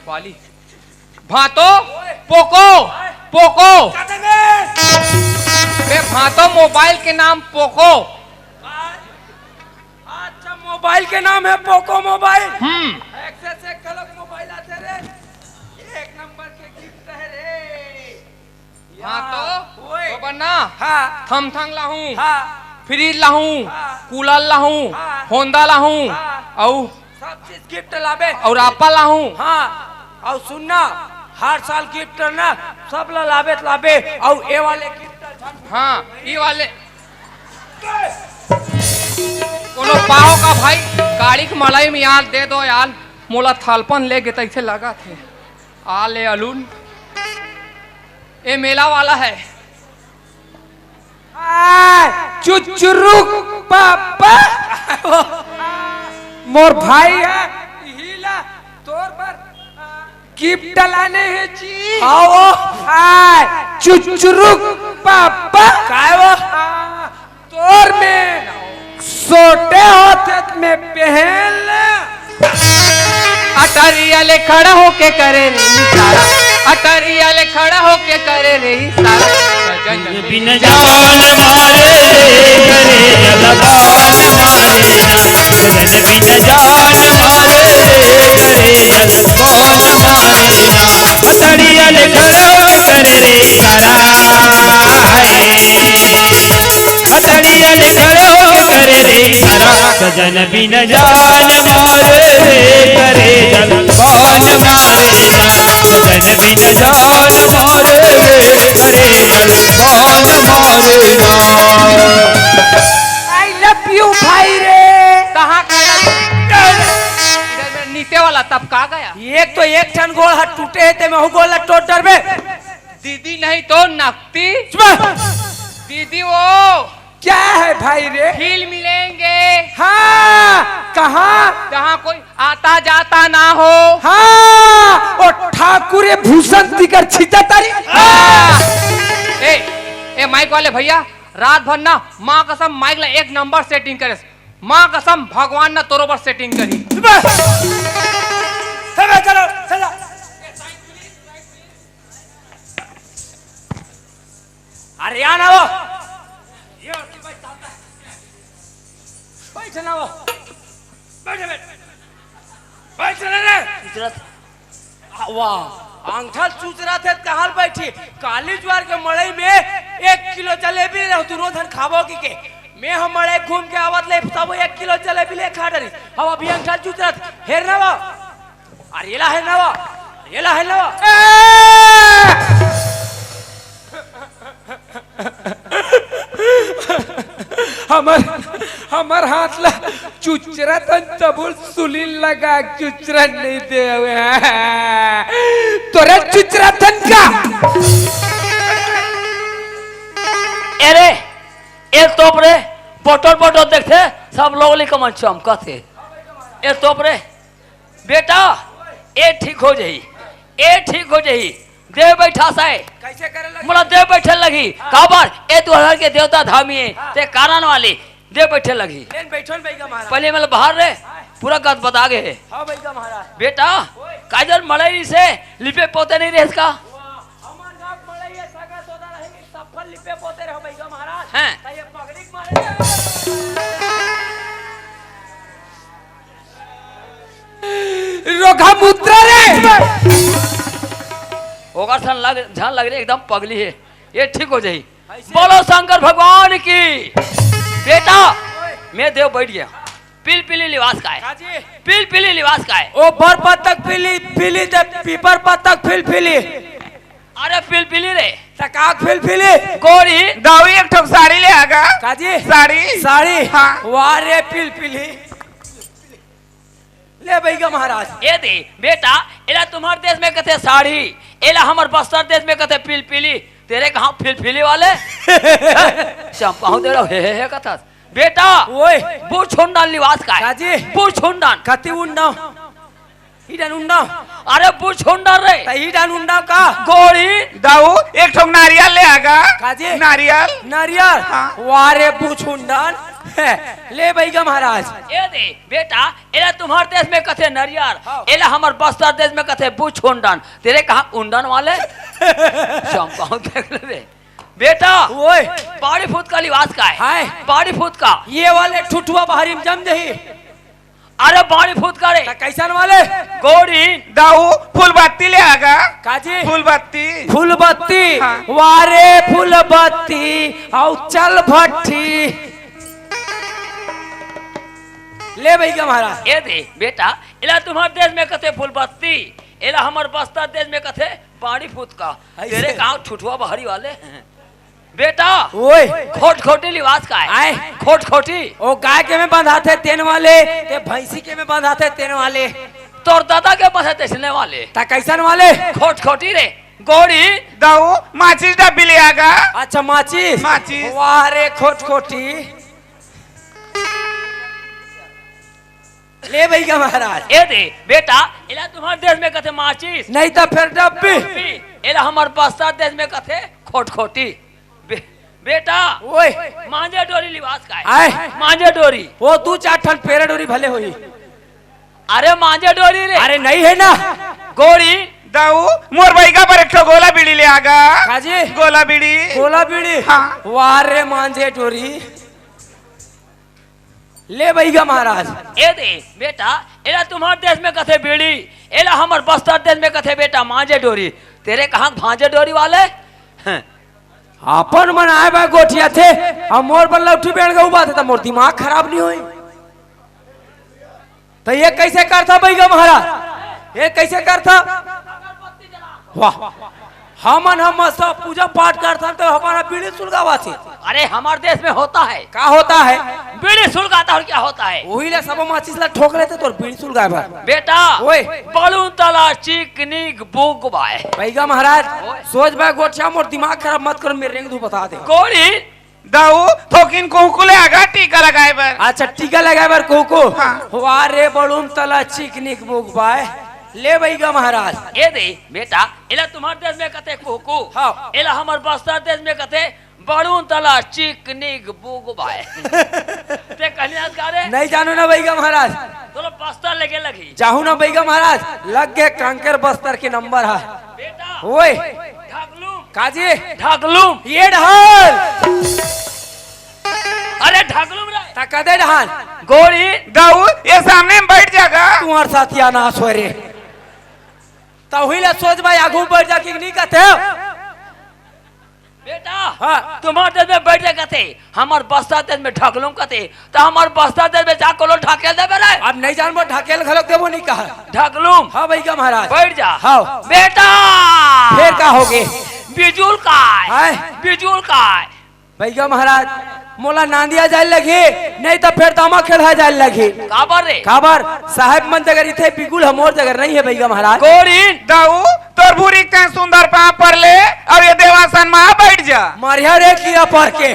वाली। भांतो, पोको, पोको। बे भांतो, मोबाइल के नाम पोको। अच्छा, मोबाइल के नाम है पोको मोबाइल। हम्म। एक से एक कलक मोबाइल आते रे। एक नंबर के गिफ्ट है रे। हाँ तो, ओए। तो बन्ना, हाँ। थमथम लाहूं, हाँ। फ्रिज लाहूं, हाँ। कूलर लाहूं, हाँ। होंडा लाहूं, हाँ। अउ सब चीज गिफ्ट लाबे। अउ आपा लाहूं। हाँ, अउ सुनना, हर साल गिफ्ट ना, सब ला लाबे त लाबे, अउ ए वाले गिफ्ट। हाँ, ई वाले। कोनो पाव का भाई, गाड़ी के मलाई में यार दे दो यार, मोला थालपन ले गे तैसे लगा थे। आ ले अलून, ए मेला वाला है। आय, चुचुरुक पापा। मोर भाई है, हीला तोर बर गिफ्ट लाने हे जी। आओ। आय, चुचुरुक पापा। काय वो? आ, तोर में सोटे होते त में पहन ले। अटरिया ले खड़ा होके करे रे इशारा, अटरिया ले खड़ा होके करे रे इशारा। सजन बिन जान मारे करे जलबान मारे ना, सजन बिन जान मारे करे जलबान मारे ना। अटरिया ले खड़ा होके करे रे इशारा। हथड़िया ले खड़े होके करे रे इशारा। सजन बिन जान मारे रे करे जलबान मारे ना। सजन बिन जान मारे रे करे जलबान मारे ना। I love you भाई रे। कहाँ का? इधर में नीचे वाला तब का गया? एक तो एक ठन गोड़ हाथ टूटे है, ते में हु गोड़ ला टोट डरबे। दीदी नहीं तो नकती। चुप। दीदी वो। क्या है भाई रे? हिल मिलेंगे। हाँ, कहाँ? जहाँ कोई आता जाता ना हो। हाँ, वो ठाकुर कुरे भूषण तिकर छिचा तारी। ए, ए माइक वाले भैया, रात भर ना माँ कसम माइक ला एक नंबर सेटिंग करेस। माँ कसम भगवान ना तोरो बर सेटिंग करी। बस। चलो, चलो, चलो। अरे यहाँ ना हो। बैठ ना हो। बैठ, बैठ। बैठ ना रे। इतना आ, वाह, अंगठा चुचरा थे, कहाँ बैठी? काली ज्वार के मड़ई में एक किलो जलेबी रहो, तू रोज हन खाबो की के? मैं हम मड़ई घूम के आवत ले, तब एक किलो जलेबी ले खा डरी। हम अभी अंगठा चुचरा थे, हेर ना वो। अरे, ये ला हेर ना वो। ये ला हेर ना वो। ए! हमर, हमर हाथ ला चुचरा तन तबुल सुलिन लगा चुचरा नहीं दे हवे। तोरे चुचरा तन का? अरे, ए तोप रे, बटोर बटोर देखथे, सब लोग ली कमर चमकत हे। ए तोप रे, बेटा, ए ठीक हो जाही, ए ठीक हो जाही। देव बैठा साय। कैसे करे लगी? मोला देव बैठे लगी। हाँ। काबर? ए तुहर के देवता धामी हे, हाँ। ते कारण वाले देव बैठे लगी। लेन बैठन बैगा महाराज। पहले मतलब बाहर रे, हाँ। पूरा गद बता गए हे। हाँ बैगा महाराज। बेटा, ओए। काजल मड़ई से लिपे पोते नहीं रहे इसका? वाह, हमार गाँव मड़ई है, सगा सोदा रहे, सब फल लिपे पोते रहो बैगा महाराज। हैं। तो ये पगड़ी के मारे। रोखा मुद्रा रे। ओकर सन लग, झन लग रे, एकदम पगली हे। ये ठीक हो जाही। ऐसे? बोलो शंकर भगवान की। बेटा, मैं देव बैठ गया। पिलपिली लिबास काय? काजी? पिलपिली लिबास काय? ओ बर पत्तक पिली, पिली ते पीपर पत्तक पिलपिली। अरे पिलपिली रे। त का पिलपिली? गोरी। दाऊ एक ठोक साड़ी ले आगा। काजी? साड़ी। साड़ी? हाँ। वाह रे पिलपिली। ले बैगा महाराज। ए दे, बेटा, एला तुम्हर देश में कथे साड़ी, एला हमर बस्तर देश में कथे पिलपिली। तेरे कहाँ फिलफिली वाले? चंपाऊ दे रहो, हे, हे, हे कथस। बेटा, ओए। बुझ हुंडन लिबास काय? काजी? बुझ हुंडन। कति उंडा? इडन उंडा? अरे बुझ हुंडन रे। त इडन उंडा का? गोरी। दाऊ, एक ठोक नारियल ले आगा। काजी? नारियल। नारियल? हाँ। वाह रे बुझ हुंडन। ले बैगा महाराज। ए दे, बेटा, एला तुम्हर देश में कथे नरियर, हाँ। एला हमर बस्तर देश में कथे बुझ हुंडन। तेरे कहाँ उंडन वाले? चंपाऊ देख ले रे। बेटा, ओए। बाड़ी फुतका लिबास काय? हाय। बाड़ी फुतका। ये वाले ठुठुआ बाहरी में जम जही। अरे बाड़ी फुतका रे। त कैसन वाले? गोरी। दाऊ, फूलबत्ती ले आगा। काजी? फूलबत्ती। फूलबत्ती। हाँ। वाह रे फूलबत्ती, आउ चल भट्टी। ले बैगा महाराज। ए दे, बेटा, एला तुम्हर देश में कथे फूलबत्ती, एला हमर बस्तर देश में कथे बाड़ी फुतका। ऐसे? तेरे कहाँ ठुठुआ बाहरी वाले? बेटा, ओए। खोटखोटी लिबास काय? आय। खोटखोटी। ओ गाय के में बंधाथे तेन वाले, ते भैंसी के में बंधाथे तेन वाले। तोर दादा के बंधाथे तेसने वाले। त कैसन वाले? खोटखोटी रे। गोरी। दाऊ, माचिस डब्बी ले आगा। अच्छा, माचिस? माचिस। वाह रे खोटखोटी। ले बैगा महाराज। ए दे, बेटा, एला तुम्हर देश में कथे माचिस। नहीं त फेर डब्बी। डब्बी। एला हमर बस्तर देश में कथे खोटखोटी। बे-, बेटा, ओए। मांझे डोरी लिबास काय? आय। मांझे डोरी। ओ दू चार ठन पेरा डोरी भले होही। अरे मांझे डोरी रे। अरे नहीं हे ना। गोरी। दाऊ, मोर बैगा बर एक ठो गोला बीड़ी ले आगा। काजी? गोला बीड़ी। गोला बीड़ी? हाँ। वाह रे मांझे डोरी। ले बैगा महाराज। ए दे, बेटा, एला तुम्हर देश में कथे बीड़ी, एला हमर बस्तर देश में कथे बेटा मांझे डोरी। तेरे कहाँ भांजे डोरी वाले? हैं। अपन मन आए बा गोठियाथे, अब मोर बर लौठी बेंड़ के उबाथे, त मोर दिमाग खराब नहीं होई। त ये कैसे करथा बैगा महाराज? ये कैसे करथा? वाह, हमन हम मस्त पूजा पाठ करथन त हमारा बीड़ी सुलगावत हे। अरे हमार देश में होता है। का होता है? बीड़ी सुलगाता और क्या होता है? वही ले सब माचिस ला ठोक लेते तोर बीड़ी सुलगाए बर। बेटा, ओए। बलून तला चिकनिक बुक बाय। बैगा महाराज, ओए। सोच बा गोठिया मोर दिमाग खराब मत कर, मेरे रेंग दू बता दे। गोरी। दाऊ, थोकिन कुहकू ले आगा टीका लगाए बर। अच्छा, टीका लगाए बर कुहकू? हाँ। वाह रे, बड़ूम तला चिकनिक बुक बाय। ले बइगा महाराज। ए दे बेटा, एला तुम्हार देश में कथे कुहकू। हाँ। एला हमर बस्तर देश में कथे बड़ून तला चिकनिक बुगबाय। ते कहने आज का रे? नहीं जानव ना बइगा महाराज। तोला बस्तर लेके लगही। जाहूं ना बइगा महाराज, लग गे कांकेर बस्तर के नंबर ह। बेटा। ओए। ढकलूम। काजी? ढकलूम। ये ढाल। अरे ढकलूम रे। त कदे ढाल? गोरी। दाऊ, ये सामने में बैठ जागा। तुम्हार साथ या ना सोए रे। त वही ले सोच भाई, आगू बैठ जा कि नहीं कहते हो? बेटा, हाँ। तुम्हार देश में बैठ जा कहते, हमर बस्तर देश में ढकलूम कहते, त हमर बस्तर देश में जा कोनो ढकेल देबे रे। अब नहीं जानबो, ढकेल घलोक देबो नहीं कहा। ढकलूम। हाँ बइगा महाराज। बैठ जा। हाँ। बेटा। फेर का होगे? बिजुल काय। हाय। बिजुल काय। बइगा महाराज, मोला नांदिया जाय लगही, नहीं त फेर दामा खेलहा जाय लगही। काबर रे? काबर? साहेब मन जगर इथे बिगुल ह, मोर जगर नहीं हे बइगा महाराज। गोरी। दाऊ, तोर भूरी के सुंदर पाँव पर ले, अउ ये देवासन मा बैठ जा। मारिया रे कीरा पर के।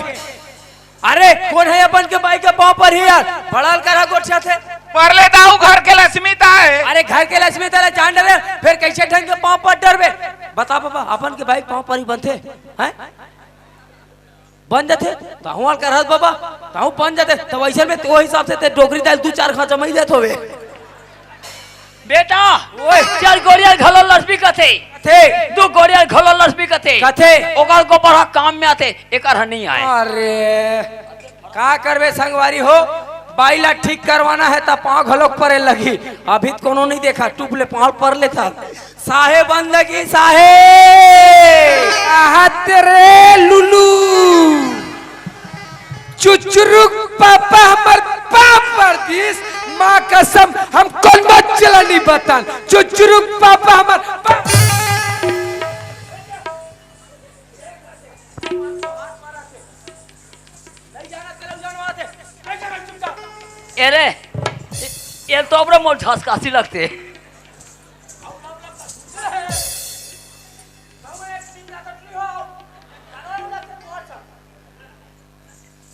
अरे, कोन हे अपन के बाई के पाँव पर ही यार? बड़ल करा गोठिया थे। पर ले दाऊ, घर के लक्ष्मी त हे। अरे, घर के लक्ष्मी त हे, जान डरे, फेर कइसे ढंग के पाँव पर डरबे? बता बाबा, अपन के बाई के पाँव पर ही बनथे, हैं? बन जाथे, तहूं वाल करहस बाबा, तहूं बन जाथे। त वइसन में तो हिसाब से ते डोकरी दाल दू चार खांचा मई देत होवे। बेटा, ओए। चार गोड़िया घलो लक्ष्मी कथे। कथे। दू गोड़िया घलो लक्ष्मी कथे। कथे। ओकर गोबर ह काम में आथे, एकर ह नहीं आय। अरे, का करबे संगवारी हो, बाई ला ठीक करवाना हे त पाँव घलोक परे लगही। अभी त कोनो नहीं देखा, टूप ले पाँव पर लेता। साहे बंदगी साहे। आहत रे लुलू। चुचरुक पापा हमर पाँव पर दिस, माँ कसम हम कोनो चला नहीं बतान। चुचरुक पापा हमर पा- ए रे, ए, ए तो अपने मोर झसकासी लगथे।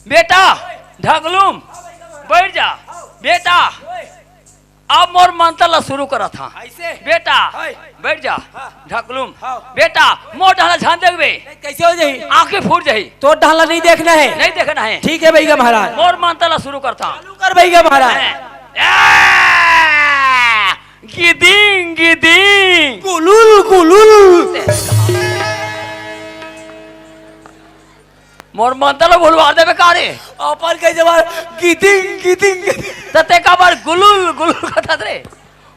बेटा, ढकलूम, बैठ जा। बेटा, अब मोर मंतर ला शुरू करत हां। ऐसे? बेटा, हाय। बैठ जा। हां। ढकलूम। हां। बेटा, मोर डाला ध्यान देखबे। कैसे हो जाही? आंखें फूट जाही। तोर डाला नहीं देखना है। नहीं देखना है। ठीक है भैया महाराज। मोर मंतर ला शुरू करत हां। चालू कर भैया महाराज। ए, ए, गिदिंग, गिदिंग। गुलुल, गुलुल। मोर मंतर ला भुलवा देबे का रे? अपन के जवान गिदिंग, गिदिंग, गिदिंग। त ते काबर गुलुल, गुलुल कहत रे?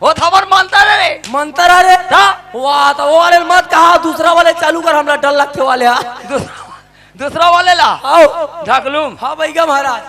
ओ त हमर मंतर हे रे। मंतर हे रे? त? वाह, त ओ वाले मत कहा, दूसरा वाले चालू कर, हमरा डर लगथे वाले, हां। दूसरा, दूसरा वाले ला? आओ। ढकलूम। हां भैया महाराज।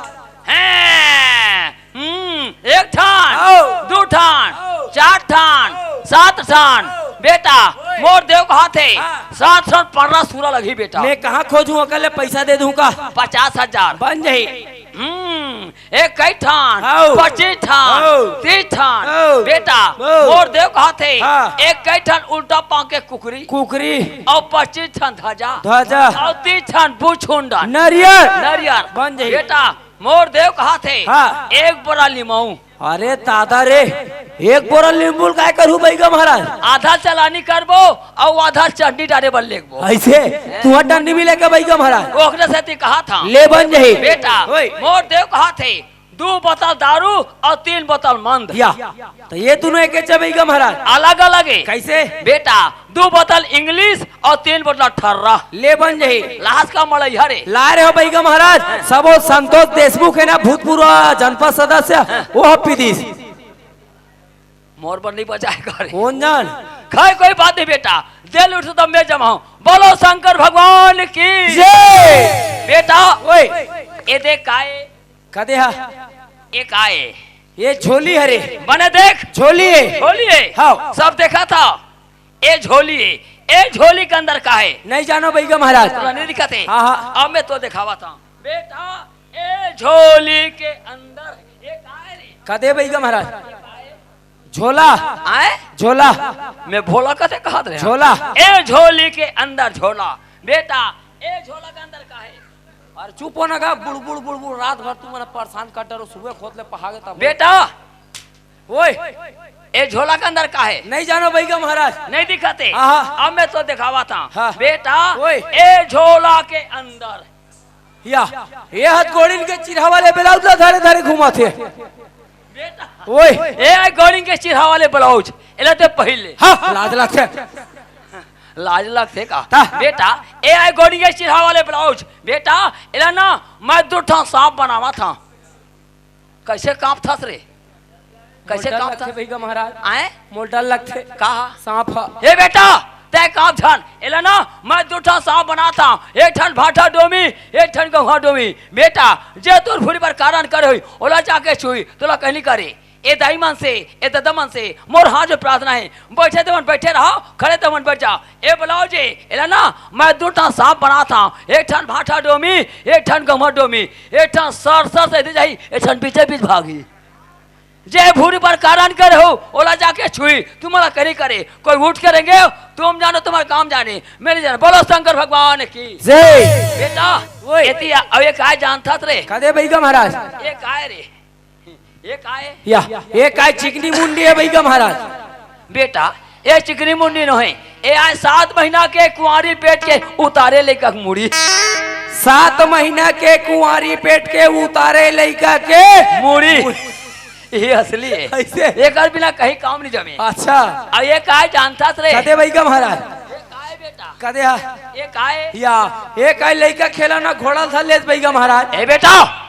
हैं। हम्म, एक ठान, आओ। दू ठान, आओ। चार ठान, आओ। सात ठान। आओ। बेटा, ओए। मोर देव कहाथे, हां। सात ठान पर्रा सुरा लगही बेटा। मैं कहां खोजूं, अकेले पैसा दे दूं का? पचास हजार। बन जाही। हम्म, एक कई ठान, आओ। पच्चीस ठान, आओ। तीस ठान। आओ। बेटा, आओ। मोर देव कहाथे, हां। एक कई ठान उल्टा पांव के कुकरी। कुकरी। अउ पच्चीस ठान धजा। धजा। अउ तीस ठान बुछुंडन। नरियर। नरियर। बन जाही। बेटा, मोर देव कहाथे, हां। एक बोरा लिमऊ। अरे दादा रे, एक बोरा लिमऊ ल काय करहूं भैया महाराज? आधा चलानी करबो अउ आधा चटनी डारे बर लेगबो। ऐसे? तुंहर टंडी मिले का भैया महाराज? ओकरे सेती कहाथंव। ले बन जाही। बेटा, ओए। मोर देव कहाथे, दू बोतल दारू अउ तीन बोतल मंद। या। त ये दूनों एके जगह भैया महाराज। अलग अलग हे। कैसे? बेटा, दू बोतल इंग्लिश अउ तीन बोतल ठर्रा। ले बन जाही। लास का मड़ई हरे। ला रहे हो भैया महाराज, सब वो संतोष देशमुख हे ना, भूतपूर्व जनपद सदस्य, वो ह पी दिस। मोर बर नहीं बचाय करे। कोन जान? खैर, कोई बात नहीं बेटा, दे ले उठ त मैं जमाहूं। बोलो शंकर भगवान की जय। बेटा, ओए। ये देख काय? का दे हा? ये काय? ये झोली हरे। बने देख। झोली हे। झोली हे। हां। सब देखाथंव। ये झोली हे। ये झोली के अंदर का हे? नहीं जानव भैया महाराज। तोला नहीं दिखत हे? हां, हां। अब मैं तोला देखावत हंव। बेटा, ये झोली के अंदर ये का हे रे? का दे भैया महाराज? झोला। आय? झोला। मैं भोला कथे कहत रहेंव। झोला। ये झोली के अंदर झोला। बेटा, ये झोला के अंदर का हे? अरे चुप हो ना गा, बुड़बुड़, बुड़बुड़, रात भर तुमन परेशान कर डरो, सुबह खोद ले पहागे तब। बेटा, ओए, ए झोला के अंदर का हे? नहीं जानो बइगा महाराज। नहीं दिखत हे? हाँ, हाँ। अब मैं तो देखावत हँव। हाँ। बेटा, ओए। ए झोला के अंदर। या, ए हथ गोड़िन के चिरहा वाले ब्लाउज ला धरे धरे घूमत हे। बेटा। ओए। ए आय गोड़िन के चिरहा वाले ब्लाउज, एला ते पहिर ले। हाँ, लाज लगथे। लाज लगथे का? ता। बेटा, ए आय गोड़िन के चिरहा वाले ब्लाउज। बेटा, एला ना, मैं दू ठन साँप बनावत हँव। कइसे काँपथस रे? कइसे मोर डर काँपथस? लगथे बइगा महाराज। आय? मोर डर लगथे। का? साँप ह। हे बेटा, तैं काँप झन। एला ना, मैं दू ठन साँप बनात हँव। एक ठन भाठा डोमी, एक ठन गउँहा डोमी। बेटा, जे तोर भुरी बर कारण करे होही, ओला जाके छुही, तोला कहीं नइ करे। ए दाई मन से, ए ददा मन से, मोर हाथ जोड़ प्रार्थना हे। बइठे तेमन बइठे रहा, खड़े तेमन बइठ जा। ए ब्लाउज ए, एला ना, मैं दू ठन साँप बनात हँव। एक ठन भाठा डोमी, एक ठन गउँहा डोमी। एक ठन सर सर से दे जाही, एक ठन बीचे बीच भागही। जे भुरी बर कारण करे हो, ओला जाके छुही, तुम्हला कहीं नइ करे। कोई उठ के रेंगे, तुम जानो तुम्हारा काम जाने, मैं नइ जानँव। बोलो शंकर भगवान की। जय। बेटा, ओए। एती आ, अउ ए काय जानथस रे? का दे बइगा महाराज? ए काय रे? ए काय? या, ए काय चिकनी मुंडी हे बइगा महाराज? बेटा, ए चिकनी मुंडी नोहे। ए आय सात महीना के कुंवारी पेट के उतारे लइका के मुड़ी। सात महीना के कुंवारी पेट के उतारे लइका के मुड़ी। मुड़ी। ए असली हे। कइसे? एकर बिना कहीं काम नइ जमे। अच्छा। अउ ए काय जानथस रे? का दे बइगा महाराज? ए काय बेटा? का दे हा? ए काय? या, ए काय लइका खेलना घोड़ा ल धर लेस बइगा महाराज। ए बेटा,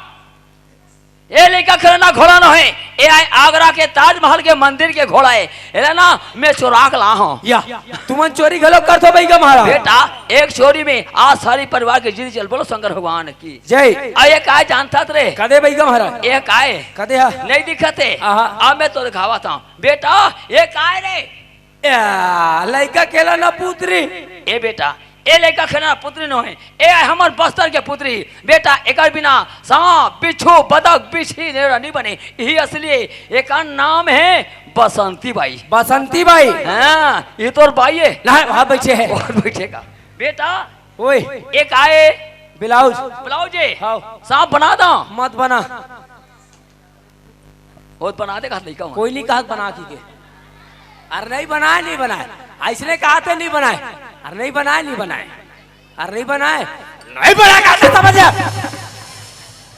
ए लइका खेलना घोड़ा नोहे, ए आय आगरा के ताजमहल के मंदिर के घोड़ा हे। एला ना, मैं चोरा के लाए हँव। या, तुमन चोरी घलो करथो बइगा महाराज? बेटा, एक चोरी में आज सारी परिवार के जिंदगी चल। बोलो शंकर भगवान की। जय। अउ ए काय जानथस रे? का दे बइगा महाराज? ए काय? का दे हा? नइ दिखत हे? आहा। अब मैं तो देखावत हँव। बेटा, ए काय रे? या, लइका खेलना पुतरी। ए बेटा, ए लइका खेलना पुतरी नोहे, ए आय हमर बस्तर के पुतरी। बेटा, एकर बिना साँप, बिच्छू, बदक, बिच्छी, नेवरा नइ बने। इही असली हे, एकर नाम हे बसंती बाई। बसंती बाई? हाँ, ए तोर बाई हे। ला, वहाँ बइठे हे। अउ बइठे का? बेटा, ओए। ए काय? ब्लाउज। ब्लाउज हे? हाँ। साँप बना दँव? मत बना। ओ त बना दे कहत लइका मन। कोई नइ कहत बना कहिके। अरे नइ बनाय, नइ बनाय। अइसने कहत हे नइ बनाय। अरे नइ बनाय, नइ बनाय। अरे नइ बनाय। नइ बनाय कहत हे, समझ जा।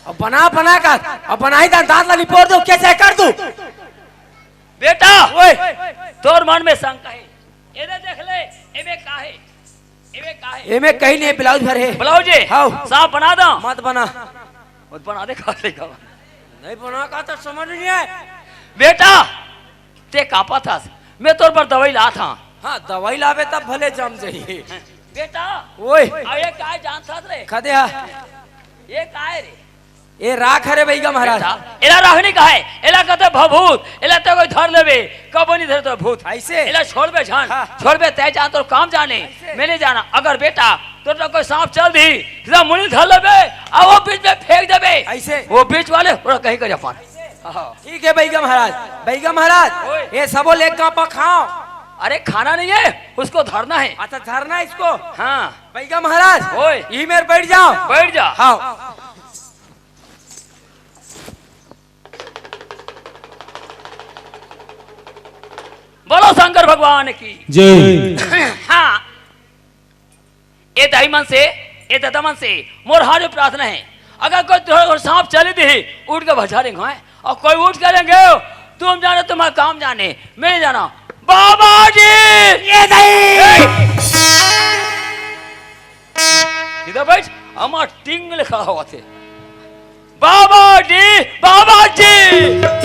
अब बना, बना कहत। अब बनाही त दाँत ला निपोर दूँ, कइसे कर दूँ? बेटा, ओए। तोर मन में शंका हे। एदे देख ले, एमे का हे? एमे का हे? एमे कहीं नइ हे, ब्लाउज भर हे। ब्लाउज हे? हाँ। साँप बना दँव? मत बना। मत बना दे, खा ले का। नइ बना का त समझ नइ आय। बेटा, तैं काँपथस, मैं तोर बर दवाई लात हँव। हाँ, दवाई लाबे तब भले जम जाही। बेटा, ओए। अउ ए काय जानथस रे? का दे हा? ए काय रे? ए राख हरे बइगा महाराज। बेटा, एला राख नइ कहय, एला कथे भभूत, एला तैं कोई धर लेबे, कबो नइ धरे तोर भूत। अइसे? एला छोड़बे झन, हाँ। छोड़बे तैं जान तोर काम जाने, अइसे? मैं नइ जानँव। अगर बेटा, तोर तो कोई साँप चल दिही, सीधा मुड़ी धर लेबे, अउ ओ बीच में फेंक देबे। अइसे? ओ बीच वाले, ओला कहीं कर अपन। हाँ। ठीक हे बइगा महाराज, बइगा महाराज, ओए। ए सबो ले का पखाओ। अरे खाना नहीं है, उसको धरना है। अच्छा धरना है इसको। हाँ। बइगा महाराज, ओए। इही मेर बइठ जाओ। बइठ जा। हाँ। बोलो शंकर भगवान की। जय। हाँ, ए दाई मन से, ए ददा मन से मोर हाथ में प्रार्थना है, अगर कोई तोर साँप चली दिही, उठ के भजा रेंगो, हैं? अउ कोई उठ के रेंगे, तुम जाने तुम्हारा काम जाने, मैं नइ जानँव। बाबा जी! ए दाई! ए! सीधा बइठ, हमर टींग ले खड़ा होवत हे। बाबा जी, बाबा जी।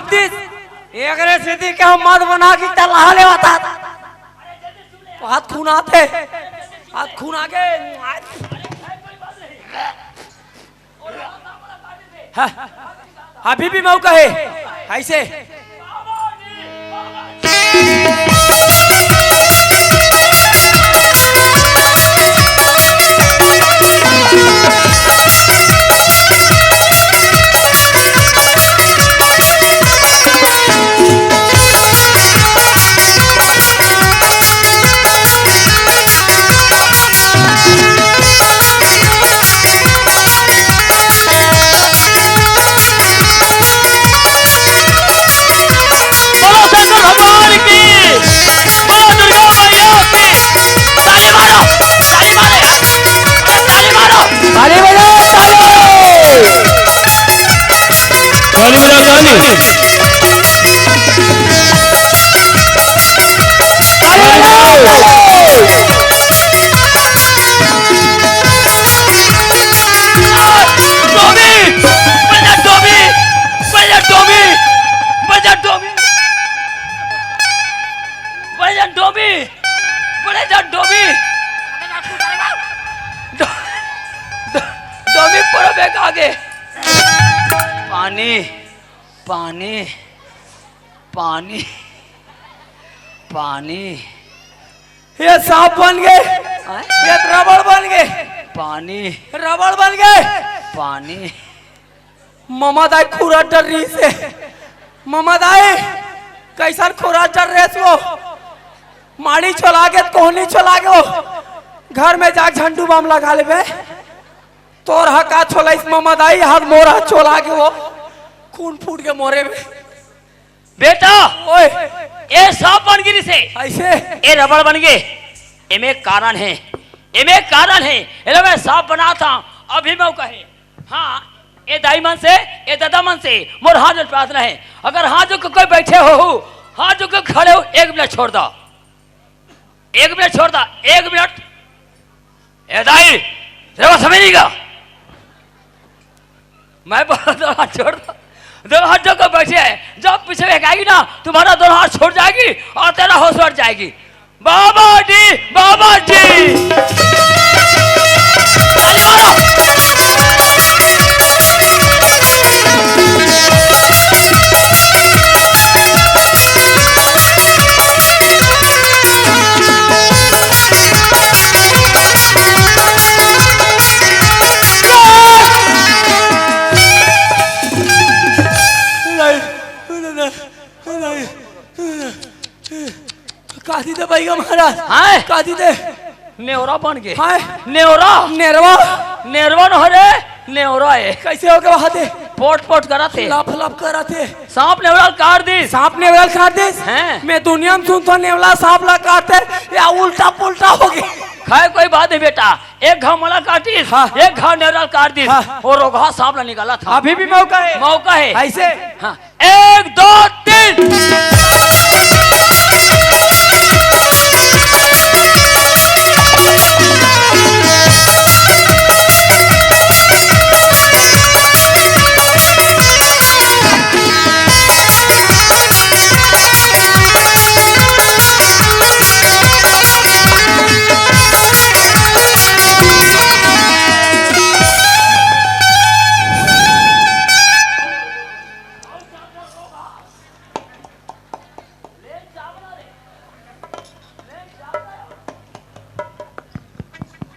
दिस, एकरे सेती के हम मत बना के तलहा लेवत हस। हाथ खून आथे, हाथ खून आगे। हाँ, अभी भी मौका है, ऐसे। बोलो शंकर भगवान की, बोलो दुर्गा मैया की। ताली मारो, ताली मारो यार, ताली मारो। ताली बजाओ, ताली। ताली बजाओ, ताली। ताली बजाओ। डोमी, बजा डोमी, बजा डोमी, बजा डोमी, बजा डोमी, बजा डोमी। डो-, डो-, डोमी पड़ो बेग आगे। पानी, पानी, पानी, पानी। ये सांप बन गे, आय? ये रबड़ बन गे, पानी। रबड़ बन गे, पानी। ममा दाई खुरा डर रहिसे। ममा दाई, कइसन खुरा डर रहिस वो? माड़ी छोला गे, कोहनी छोला गे वो। घर में जाके झंडू बम लगा लेबे। तोर हा का छोलाइस ममा दाई, हाथ मोर हा छोला गे वो। खून फूट गे मोरे में। बेटा, ओए। ए सांप बन गे रिहिसे। अइसे? ए रबड़ बन गे। एमे कारण हे, एमे कारण हे। एला मैं सांप बनात हंव, अभी मौका हे। हाँ, ए दाई मन से, ए ददा मन से, मोर हाथ जोड़ प्रार्थना हे। अगर हाथ जोड़ के कोई बइठे होहू, हाथ जोड़ के खड़े हो, एक मिनट छोड़ दो। एक मिनट छोड़ दा, एक मिनट। ए दाई, तेरा समझ नहीं का? मैं बोला, दोनों हाथ छोड़ दो। दोनों हाथ जोड़ के बैठे हैं। जब पीछे एक आएगी ना, तुम्हारा दोनों हाथ छोड़ जाएगी और तेरा होश उड़ जाएगी। बाबा जी, बाबा जी। ताली मारो। का दीदे भैया महाराज? हाँ? का दीदे? नेवरा बन गे। हाँ? नेवरा। नेरवा। नेरवा न हो रे, नेवरा हे। कइसे हो गे वहाँ दे? पोट पोट करत हे। लप लप करत हे। सांप नेवरा ल काट दिस। सांप नेवरा ल काट दिस? हैं? मैं दुनिया में सुनथों नेवरा सांप ला काटथे, या उल्टा पुल्टा हो गे। खैर कोई बात नहीं बेटा, एक घाव मोला काटिस, हाँ। एक घाव नेवरा ल काट दिस, हाँ। वो रोगहा सांप ला निकालत हंव। अभी भी मौका हे। मौका हे। अइसे? हाँ। एक, दो, तीन।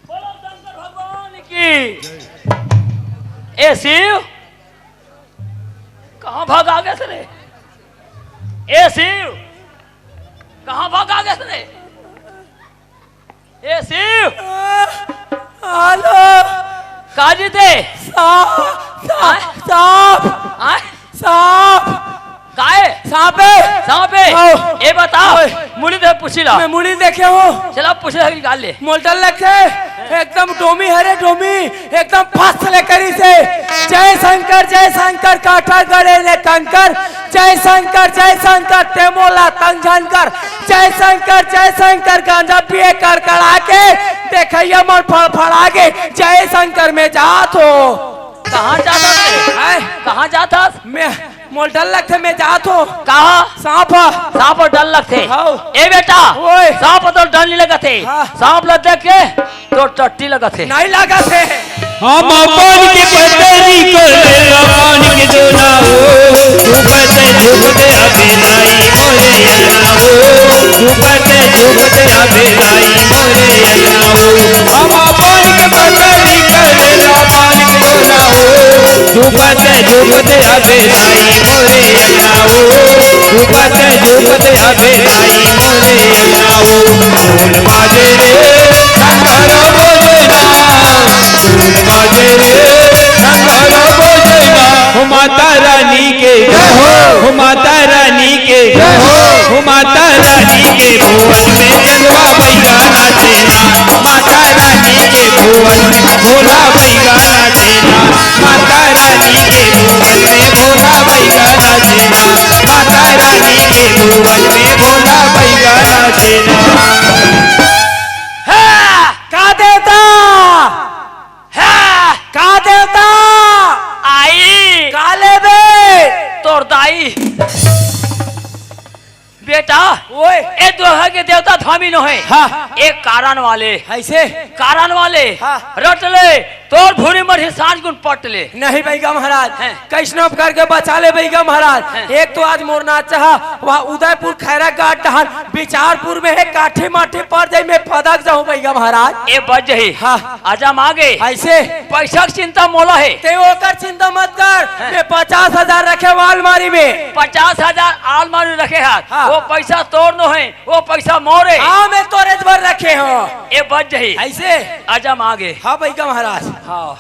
बोलो शंकर भगवान की। ए शिव, कहाँ भाग आ गए रे? ए शिव, कहाँ भाग आ गए रे? ए शिव। हेलो। का जी ते? सांप, सांप, आय? सांप, आय? सांप। काय? सांप हे। सांप हे? हाँ। ए बता, ओए। मुड़ी दे पूछी ला। मैं मुड़ी देखे हंव। चला पूछे निकाल ले। मोला डर लगथे, एकदम डोमी हरे डोमी, एकदम फस ले करिसे। जय शंकर, जय शंकर, कांटा गड़े ले कंकर। जय शंकर, जय शंकर, ते मोला तंग झन कर। जय शंकर, जय शंकर, गांजा पिए कर कड़ा के, देखइया मन फड़फड़ा गे। जय शंकर, मैं जात हंव। कहाँ जात हस रे? हैं? कहाँ जात हस? मैं, मोर डर लगथे, मैं जात हूँ। कहाँ? सांप ह। सांप ह डर लगथे। हव। ए बेटा, ओए। सांप ह तो डर नहीं लगत हे। हाँ। सांप ल देख के तो टट्टी लगत हे। नहीं लगत हे। हम अपन के पतरी को लेला पान के जोना हो, डूबत डूबत अबे नाई मोरे अइया हो, डूबत डूबत अबे नाई मोरे अइया हो। हम अपन के पतरी को लेला पान के जोना हो, डूबत डूबत अबे नाई मोरे अइया हो, डूबत डूबत अबे नाई मोरे अइया हो। ढोल बाजे रे, नगाड़ा बजे ना, ढोल बाजे रे, नगाड़ा बजे ना। हो माता रानी के जय हो। हो माता रानी के जय हो। हो माता रानी के भुवन में चंदवा भैया नाचे ना। माता रानी के भुवन में भोला भैया नाचे ना। माता रानी के भुवन में भोला भैया नाचे ना। माता रानी के भुवन में भोला भैया नाचे ना। हे! का देवता? हे! का देवता? आई। का लेबे? तोर दाई। बेटा, ओए। ए दोहा के देवता धामी नो हे। हाँ। एक कारण वाले। ऐसे? कारण वाले। हाँ। रट ले, तोर भूरी मरही सांझ गुन पट ले। नहीं भैया महाराज, हैं। कैसनो करके बचा ले भैया महाराज। हैं। एक तो आज मोर नाचा ह, वहाँ उदयपुर खैराघाट डहर बिचारपुर में हे, काठी माठी पड़ जाई, मैं फदक जाहूँ भैया महाराज। ए बच जही। हाँ। आजा मागे। ऐसे? पैसा के चिंता मोला हे। ते ओकर चिंता मत कर, हैं। मैं पचास हजार रखे हँव अलमारी में। पचास हजार अलमारी रखे हस। हाँ। वो पैसा तोर नो हे, वो पैसा मोर हे। हाँ, मैं तोरेच बर रखे हँव। ए बच जही। ऐसे? आजा मागे। हाँ भैया महाराज। हाँ।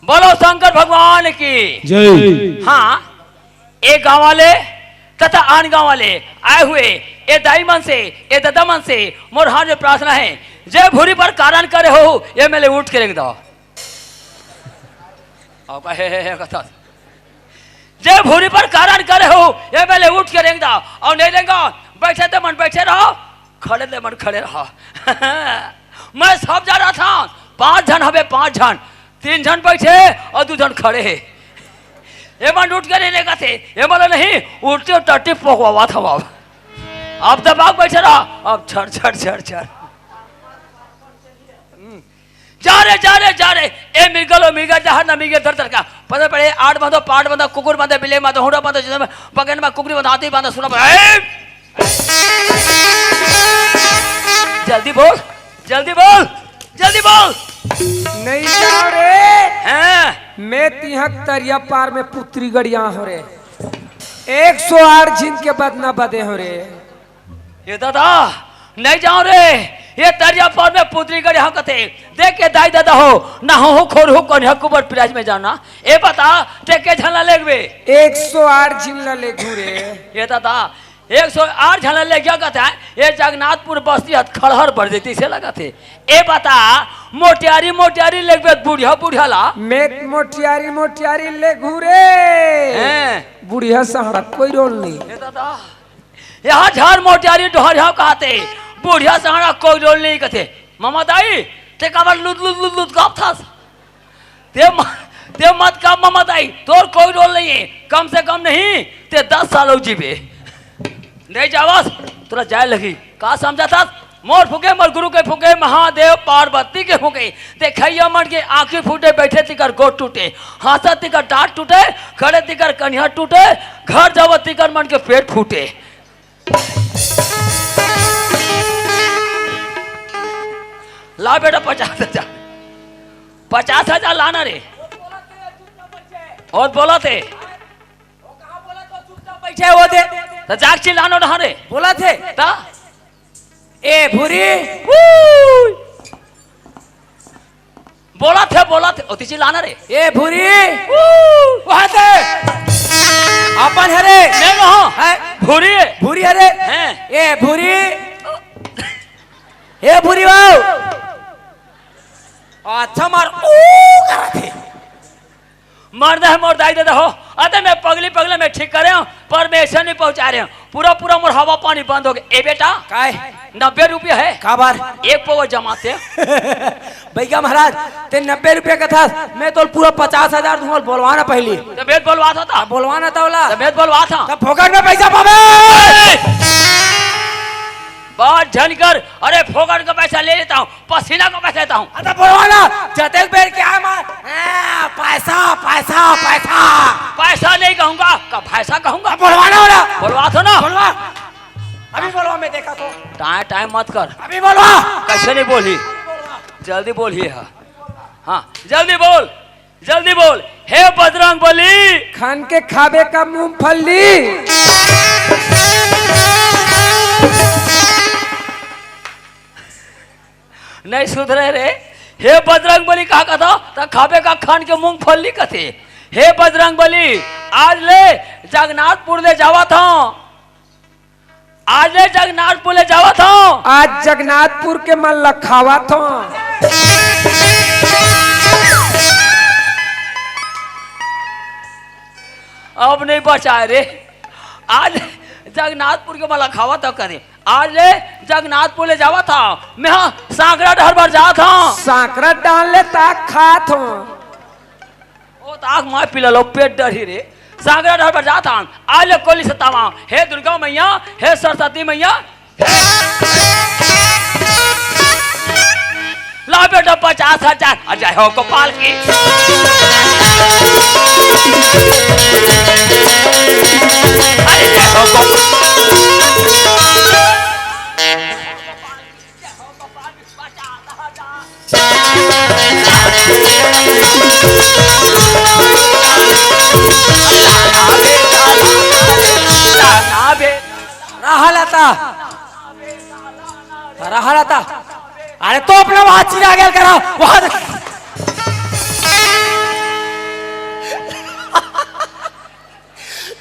बोलो शंकर भगवान की। जय। हाँ, ए गाँव वाले तथा आन गाँव वाले आए हुए ए दाई मन से, ए ददा मन से मोर हाथ में प्रार्थना हे, जे भूरी पर कारण करे हो, ए मेले उठ के रेंग दव। अब हे, हे, हे, कथा। जे भूरी पर कारण करे हो, ए मेले उठ के रेंग दव। अउ नहीं रेंगव, बइठे ते मन बइठे रहो, खड़े ते मन खड़े रहो। मैं सब जाना था, पाँच झन हवे, पाँच झन, तीन झन बइठे अउ दू झन खड़े हे। ए मन उठ के नहीं रेंगथे, ए मन नहीं उठते टट्टी पोकवावत हवव। अब दबा के बइठे रहो, अब छर छर छर छर। जा रे, जा रे, जा रे। ए मिर्गा लो, मिर्गा, जहर ना मिर्गे, दर दर का। पता पड़े, आठ बांधो, पाट बांधो, कुकुर बांधो, बिल्ली बांधो, हुंडा बांधो, जिसमें बगन में कुकरी बांधो, हाथी बांधो, सुना बांधो। ए! जल्दी बोल, जल्दी बोल, जल्दी बोल। नहीं जाव रे। हैं? मैं तिहक तरिया पार में पुतरी गड़िया हँव रे। एक सौ आठ झिन के बदना बदे हँव रे। ए ददा, नहीं जाव रे। ए तरिया पार में पुतरी गड़िया हँव कथे। देख के दाई ददा हो, ना हो, हो खोर हो, कौन है कुबर पिराज में जाना। ए बता, ते के झन ला लेगबे? एक सौ आठ झिन ला लेगहूँ रे। ए ददा, एक सौ आठ झन ला लेगहूँ कथे, ए जगन्नाथपुर बस्ती हत खड़हर बढ़ जही से लगथे। ए बता, मोटियारी, मोटियारी लेगबे बुढ़िया, बुढ़िया ला? मैं मोटियारी, मोटियारी लेगहूँ रे। हैं? बुढ़िया सहारा कोई रोल नहीं। ए ददा, यहाँ झार मोटियारी डोहर यहाँ कहते, बुढ़िया सहारा कोई रोल नहीं कथे। ममा दाई, ते काबर लुद लुद लुद लुद गाप थास? ते म-, ते मत गाप ममा दाई, तोर कोई रोल नहीं है। कम से कम नहीं, ते दस साल अउ जीबे। नहीं जावस, तोला जाए लगही। का समझा था? मोर फूके, मोर गुरु के फूके, महादेव पार्वती के फूके। देखइया मन के आँखी फूटे, बैठे तिकर गोड़ टूटे, हाँसत तिकर डाँट टूटे, खड़े तिकर कनिहा टूटे, घर जावत तिकर मन के पेट फूटे। ला बेटा पचास हजार, पचास हजार लाना रे। अउ बोलथे। बैठे हो दे। त जाके चिल्लाना डहर रे। बोलथे। त? ए भूरी। बोलथे, बोलथे। ओती चिल्लाना रे। ए भूरी। वहाँ से। अपन हरे। मैं कहाँ? हैं? भूरी। भूरी हरे। हैं? ए भूरी। ए भूरी बाबू। अच्छा मार। ओ करथे। मरना है मोर दाई ददा हो। अते मैं पगली पगला मैं ठीक करे हँव, परमेश्वर नहीं पहुँचा रहे हँव। पूरा पूरा मोर हवा पानी बंद हो गया। ए बेटा, काय? नब्बे रुपया है। काबर? एक पौवा जमाते। भैया महाराज, ते नब्बे रुपया कथस, मैं तोला पूरा पचास हजार दूंगा, बोलवा ना पहली। तबे त बोलवाथंव त। बोलवा ना त ओला। तबे त बोलवाथंव। त फोकट में पैसा पाबे। ए! बात झन कर, अरे फोकट का पैसा ले लेथंव, पसीना का पैसा लेथंव। अरे बोलवा ना, जतेक बेर के आय मार, हाँ, पैसा, पैसा, पैसा। पैसा नहीं कहूंगा, का भैंसा कहूंगा। अब बोलवा ना ओला। बोलवाथंव ना। बोलवा। अभी बोलवा, मैं देखथंव। टाइम, टाइम मत कर। अभी बोलवा। कैसे नहीं बोलही? जल्दी बोलही हा। हाँ, जल्दी बोल, जल्दी बोल। हे बजरंग बली। खन के खाबे का मूंगफली। नहीं सुधरे रे। हे बजरंग बली कहा कथंव, त खाबे का खन के मूंगफली कथे। हे बजरंग बली, आज ले जगन्नाथपुर ले जावथंव। आज ले जगन्नाथपुर ले जावथंव। आज जगन्नाथपुर के मन ल खावथंव। अब नहीं बचाय रे। आज जगन्नाथपुर के मन ल खावथंव कथे। आज ले जगन्नाथपुर ले जावथंव। मैं हा सांकरा डहर बर जाथंव। सांकरा डाल ले ताक खाथंव। ओ ताक माय पी ला लो, पेट डरही रे। सांकरा डहर बर जाथंव। आज ले कोली सतावंव। हे दुर्गा मैया, हे सरस्वती मैया, हे ला बेटा पचास हजार, आ जय हो गोपाल की। अरे जय हो गोपाल। रहा लता, रहा लता। अरे तो अपना वहां चिरा गेल करा, वहां देख।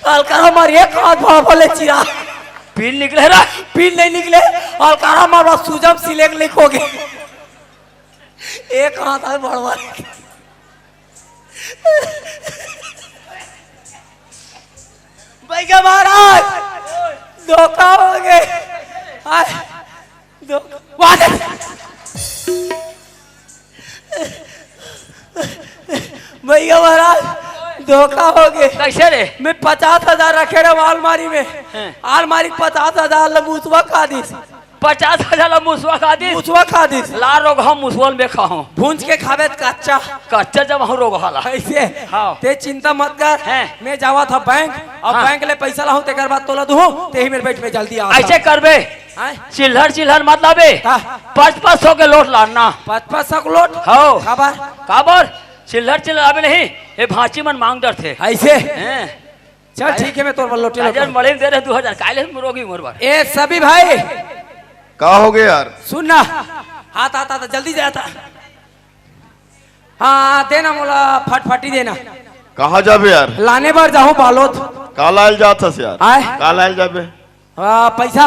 अलकरहा मार एक हाथ भाव ले चिरा। पील निकले रा। पील नहीं निकले। अलकरहा मार बस सूजम सिलेक लिख हो गए। एक हाथ है बड़वा। भैया महाराज, धोखा हो गए। हाय, धोखा। वाह! भैया महाराज, धोखा हो गए। कैसे रे? मैं पचास हजार रखे रहे अलमारी में। हैं। अलमारी पचास हजार ला मुसवा खा दिस। पचास हजार ला मुसवा खा दिस? मुसवा खा दिस। ला रोगहा मुसवा ल मैं खाहूं। भूंज के खाबे त कच्चा। कच्चा जब हम रोगहा ला। ऐसे? हाँ। ते चिंता मत कर। हैं। मैं जावथंव बैंक, अउ हाँ। बैंक ले पैसा लाहूं, तेकर बाद तोला दूहूं, तेही मेर बैठ, मैं जल्दी आवथंव। ऐसे करबे? हैं? चिल्हर चिल्हर मत लाबे। हाँ। पाँच पाँच सौ के लोट लाना। पाँच पाँच सौ के लोट? हाँ। काबर? काबर? चिल्हर चिल्हर लाबे नहीं, ये भांची मन मांग डरथे। ऐसे? हैं? चल ठीक है, मैं तोर बर लोटे काजल लोटे। मड़े में दे रहे दू हजार, काले में रोगी मोर बर। ए सभी भाई। का हो गया यार? सुन ना। हाथ, हाथ, हाथ, जल्दी जाता। हाँ, देना मोला फटफटी देना। कहाँ जाबे यार? लाने बर जाहूँ बालोद। का लायल जात हस यार? आय? का लायल जाबे? आ, पैसा।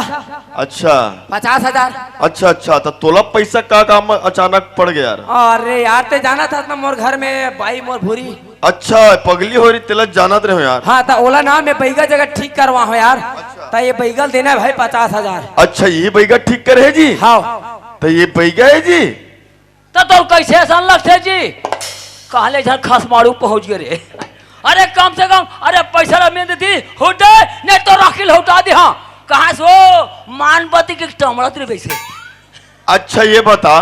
अच्छा। पचास हजार। अच्छा, अच्छा, त तोला पैसा का काम अचानक पड़ गया यार? अरे यार, ते जानत हस ना मोर घर में बाई मोर भूरी। अच्छा, पगली हो रही, तेला जानत रहे हो यार। हाँ, त ओला ना मैं बैगा जगह ठीक करवा हूँ यार। अच्छा। त ये बैगा ल देना है भाई पचास हजार। अच्छा, ये बैगा ठीक करे है जी? हाँ। त ये बैगा है जी? त तोर कैसे असन लगथे जी? कहले झन खसमाड़ू पहुंच गए रे। अरे कम से कम, अरे पैसा ला मैं देती, हुटे, नहीं तो राखिल हुटा दे हाँ। कहाँ से हो? मानपति के टमड़त रे वैसे। अच्छा ये बता,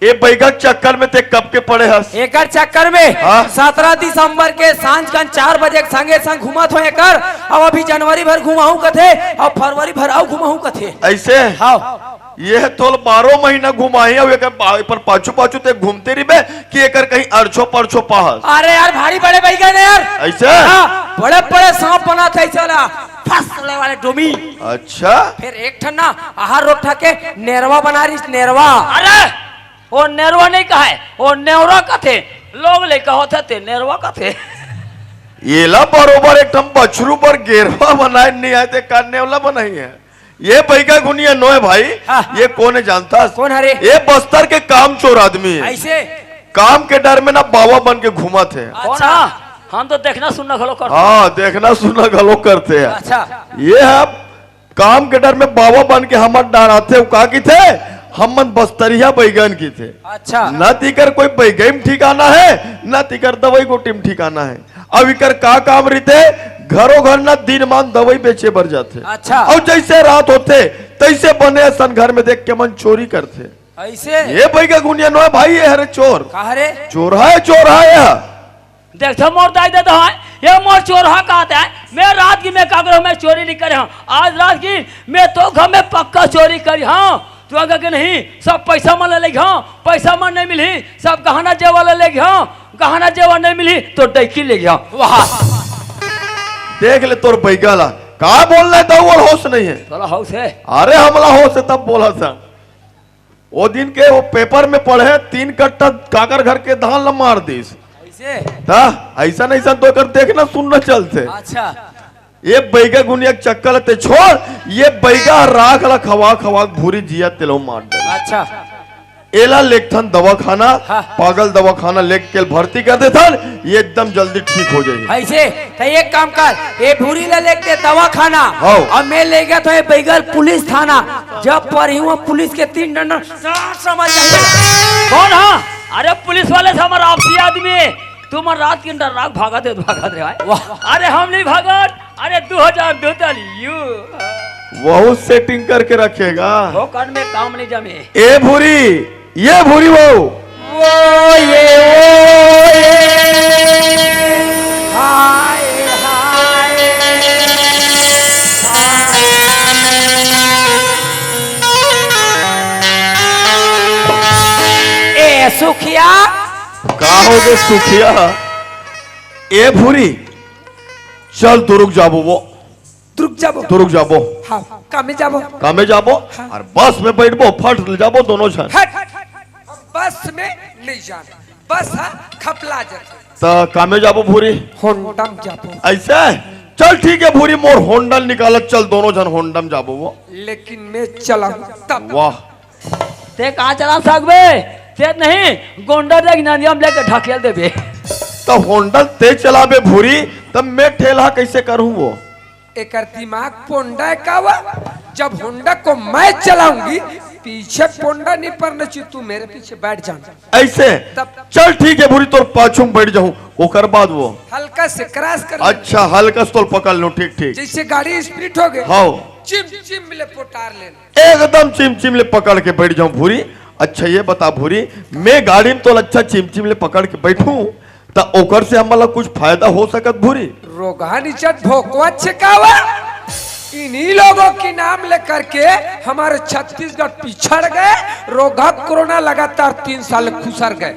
ये बैगा के चक्कर में ते कब के पड़े हस? एकर चक्कर में हाँ? सत्रह दिसंबर के सांझ कन चार बजे के संगे संग घूमत हो एकर। अब अभी जनवरी भर घुमाहूं कथे, अब फरवरी भर अउ घुमाहूं कथे। ऐसे? हाँ। ये तोल बारह महीना घुमाही, अब एकर बा-, पर पाछू पाछू ते घूमते रहिबे कि एकर कहीं अरछो परछो पाहस? अरे यार, भारी बड़े बैगा ने यार। ऐसे? हाँ, बड़े बड़े सांप बनाथे ऐसे वाला, फसले वाले डोमी। अच्छा। फिर एक ठन ना आहार रोग ठाके नेरवा बना रही, नेरवा। अरे, वो नेरवा नहीं कहे, वो नेवरा कथे। लोग ले कहो थे ते नेरवा कथे। ये ला बरोबर एक ठन बछरू पर गेरवा बनाए नहीं आए ते का नेवला बनाई है? ये बैगा गुनिया नोय भाई, हाँ। ये कौन है जानता? कौन हरे? ये बस्तर के कामचोर आदमी है। ऐसे? काम के डर में ना बाबा बन के घूमत है। अच्छा। हम तो देखना सुनना घलो करते। हाँ, देखना सुनना घलो करते हैं। अच्छा। ये है काम के डर में बाबा बन के हमर डराथे, वो का किथे? हमन बस्तरिया बैगन किथे। अच्छा। न तिकर कोई बैगई म ठिकाना हे, न तिकर दवई गोटी म ठिकाना हे। अब इकर का काम रहिथे, घरो घर न दिन मान दवई बेचे बर जाथे। अच्छा। अउ जइसे रात होथे, तइसे बने असन घर में देख के मन चोरी करथे। अइसे? ये बैगा गुनिया नोहे भाई, ये हरे चोर। का हरे? चोर हे, चोर हे ये। देखथव मोर दाई ददा हे, ये मोर चोरहा कहत हे। मैं रात की मैं का करहूं, मैं चोरी नहीं करे हंव। आज रात की मैं तो घर में पक्का चोरी करी हंव। तू अगर के नहीं, सब पैसा मन ले गे हंव, पैसा मन नहीं मिलही, सब गहना जेवर ले गे हंव, गहना जेवर नहीं मिलही, तो डैकी ले गे हंव। वाह। देख ले तोर बैगा ला, का बोलना हे, तोला होश नहीं हे। तोला होश हे? अरे हमला होश हे तब बोलत हंव। ओ दिन के ओ पेपर में पढ़े, तीन कट्टा काकर घर के धान ल मार दिस। अइसे? त अइसन अइसन तो एकर देखना सुनना चलथे। अच्छा। ये बैगा गुनिया के चक्कर ल ते छोड़, ये बैगा राख ल खवा खवा के भूरी जिया तेलो मार दे। अच्छा। एला लेगथन दवाखाना, हाँ। पागल दवाखाना लेग के भर्ती कर देथन, ये एकदम जल्दी ठीक हो जाही। अइसे? त एक काम कर, ये भूरी ला लेके दवाखाना, हाँ। अउ मैं लेगथंव ये बैगा ल पुलिस थाना। जब परही उहां पुलिस के तीन डंडा समझ जाही। कौन हा? अरे पुलिस वाले से हमर आपसी आदमी हे। तुमन रात के डर राख भागत हे, भागत रहे भाई। वाह। अरे हम नहीं भागत, अरे दू हजार दो तलियो। बहुत सेटिंग करके रखेगा। फोकट में काम नहीं जमे। ए भूरी, ये भूरी वो। वो ये, वो ये। हाय, हाय। ए सुखिया। का हो गे सुखिया? ए भूरी, चल दुरुग जाबो वो। दुरुग जाबो। दुरुग जाबो। हाँ, कामे जाबो। कामे जाबो? हाँ। अउ बस में बैठबो, फट ले जाबो दोनों झन। हट, बस में नहीं जाना, बस हा खपला जाथे। त कामे जाबो भूरी? होंडा म जाबो। अइसे? चल ठीक हे भूरी, मोर होंडा ल निकालत चल, दोनों झन होंडा म जाबो वो। लेकिन मैं चलाहूं तब। वाह। ते कहां चला सकबे? ते नहीं, गोंडा देख नदिया में लेके ढकेल देबे। त होंडा ते चलाबे भूरी, त मैं ठेलहा कइसे करहूं वो? एकर दिमाग पोंडा हे का वा? जब होंडा को मैं चलाऊंगी, पीछे पोंडा नहीं पड़ना चाहिए, तू मेरे पीछे बैठ जाना। अइसे? तब चल ठीक हे भूरी, तोर पाछू में बैठ जाहूं, ओकर बाद वो। हल्का से क्रॉस कर ले। अच्छा, हल्का से तोल पकड़ लूं, ठीक, ठीक। जइसे गाड़ी स्पीड हो गे। हाँ। चिम चिम ले पोटार लेना। एकदम चिमचिम ले पकड़ के बैठ जाहूं भूरी। अच्छा ये बता भूरी, मैं गाड़ी में तोला अच्छा चिमचिम ले पकड़ के बैठूं, त ओकर से हमला कुछ फायदा हो सकत भूरी? रोगहा निचट भोकवा छेकावा। इन्हीं लोगों के नाम लेकर के हमारे छत्तीसगढ़ पिछड़ गए। रोगहा कोरोना लगातार तीन साल खुसर गए,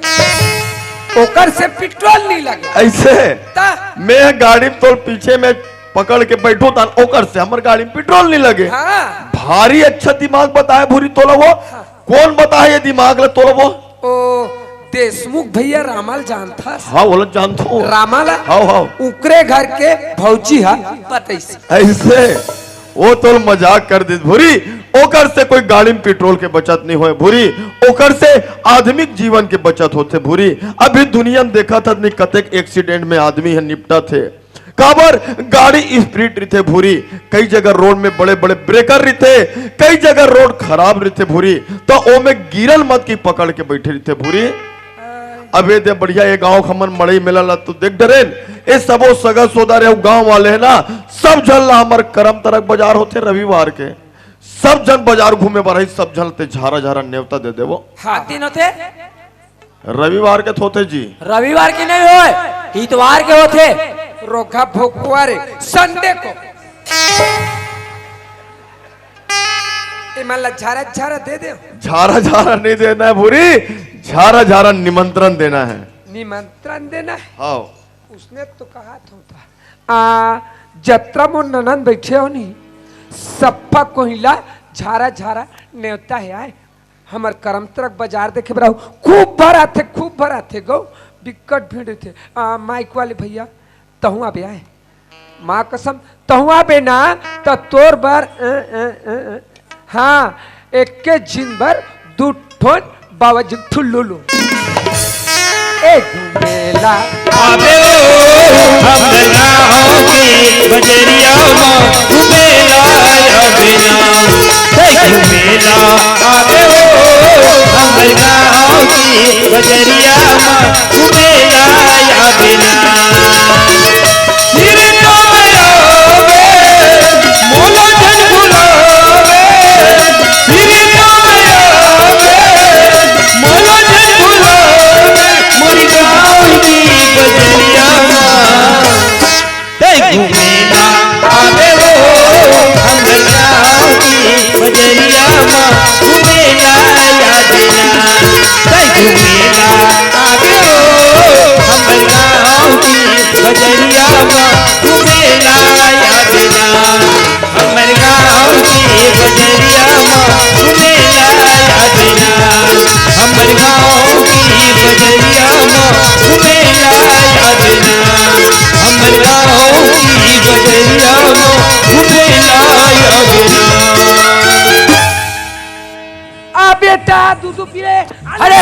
ओकर से पेट्रोल नहीं लगे। अइसे? त? मैं गाड़ी में तोल पीछे में पकड़ के बैठूं त ओकर से हमर गाड़ी में पेट्रोल नहीं लगे। हाँ। भारी अच्छा दिमाग बताए भूरी तोला वो। हाँ। कौन बताए ये दिमाग ला तोला वो? ओ, देशमुख भैया रामा ल जानथस? हाँ, ओला जानथों। रामा ला? हाँ, हाँ। उकरे घर के भौजी हा बतइस। अइसे? वो तोला मजाक कर दिस भूरी। ओकर से कोई गाड़ी में पेट्रोल के बचत नहीं होय भूरी, ओकर से आदमी के जीवन के बचत होथे भूरी। अभी दुनिया में देखत हस नहीं कतेक एक्सीडेंट में आदमी ह निपटत हे। काबर गाड़ी स्पीड रहिथे भूरी, कई जगह रोड में बड़े-बड़े ब्रेकर रहिथे, कई जगह रोड खराब रहिथे भूरी, त ओमे गिरन मत कि पकड़ के बइठे रहिथे भूरी। अबे दे बढ़िया ये गांव के हमन मड़ई मेला ला तो देख डरेन, ए सबो सगा सोदर अउ गांव वाले हे ना, सब झन ला हमर करमतरक बजार होथे रविवार के, सब झन बजार घूमे बर आही, सब झन ते झारा झारा नेवता दे देवो। हाँ। दिन होथे? रविवार के थोथे जी। रविवार के नहीं होय, इतवार के होथे। रोगहा भोकवा रे, संडे को। ए मन ला झारा झारा दे दे। झारा झारा नहीं देना हे भूरी, झारा झारा निमंत्रण देना हे। निमंत्रण देना हे? हाँ। उसने तो कहा था। आ, जतरा मोर ननद बइठे हो नहीं, सप्पा कोहिला झारा झारा नेवता हे आय। हमर करमतरक बजार देखे बर आहू, खूब भर आथे, खूब भर आथे गो, बिकट भीड़ रहिथे। आ, माइक वाले भैया, तहूँ आबे आय। माँ कसम, तहूँ आबे ना, त तोर बर, अ, अ, अ, अ, हाँ, एके झिन बर दू ठोन बाबा जी ठुल्लू लू। ए घूमेला आबे ओ हमर गाँव के बजरिया म घूमेला आबे ना। ए घूमेला आबे ओ हमर गाँव के बजरिया म घूमेला आबे ना। फिर तो मैं आवे, मोला जन बुलावे। फिर तो मैं आवे, मोला जन बुलावे। मोर गाँव की बजरिया मा, तै घूमे ना आवे हो, हमर गाँव की बजरिया मा, घूमे ना आवे ना। तै घूमे ना आवे हो, हमर गाँव की बजरिया मा, घूमे ना आवे ना। हमर गाँव की बजरिया मा, घूमे ना आवे ना। हमर गाँव की बजरिया मा, घूमे ना आवे ना। हमर गाँव की बजरिया मा, घूमे ना आवे ना। आ बेटा, दूध पी ले। अरे!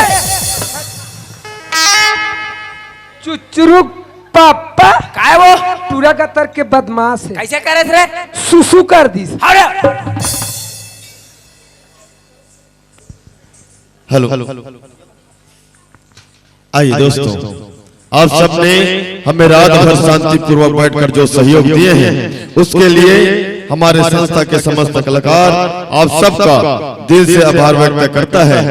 चुचुरुक पापा। काय वो? टूरा का तर के बदमाश है। कैसे करे रे? सुसु कर दिस। अरे! हेलो। आइए दोस्तों, आप सबने हमें रात भर शांतिपूर्वक बैठकर जो सहयोग दिए हैं, उसके लिए हमारे संस्था के समस्त कलाकार आप सबका दिल से आभार व्यक्त करता है।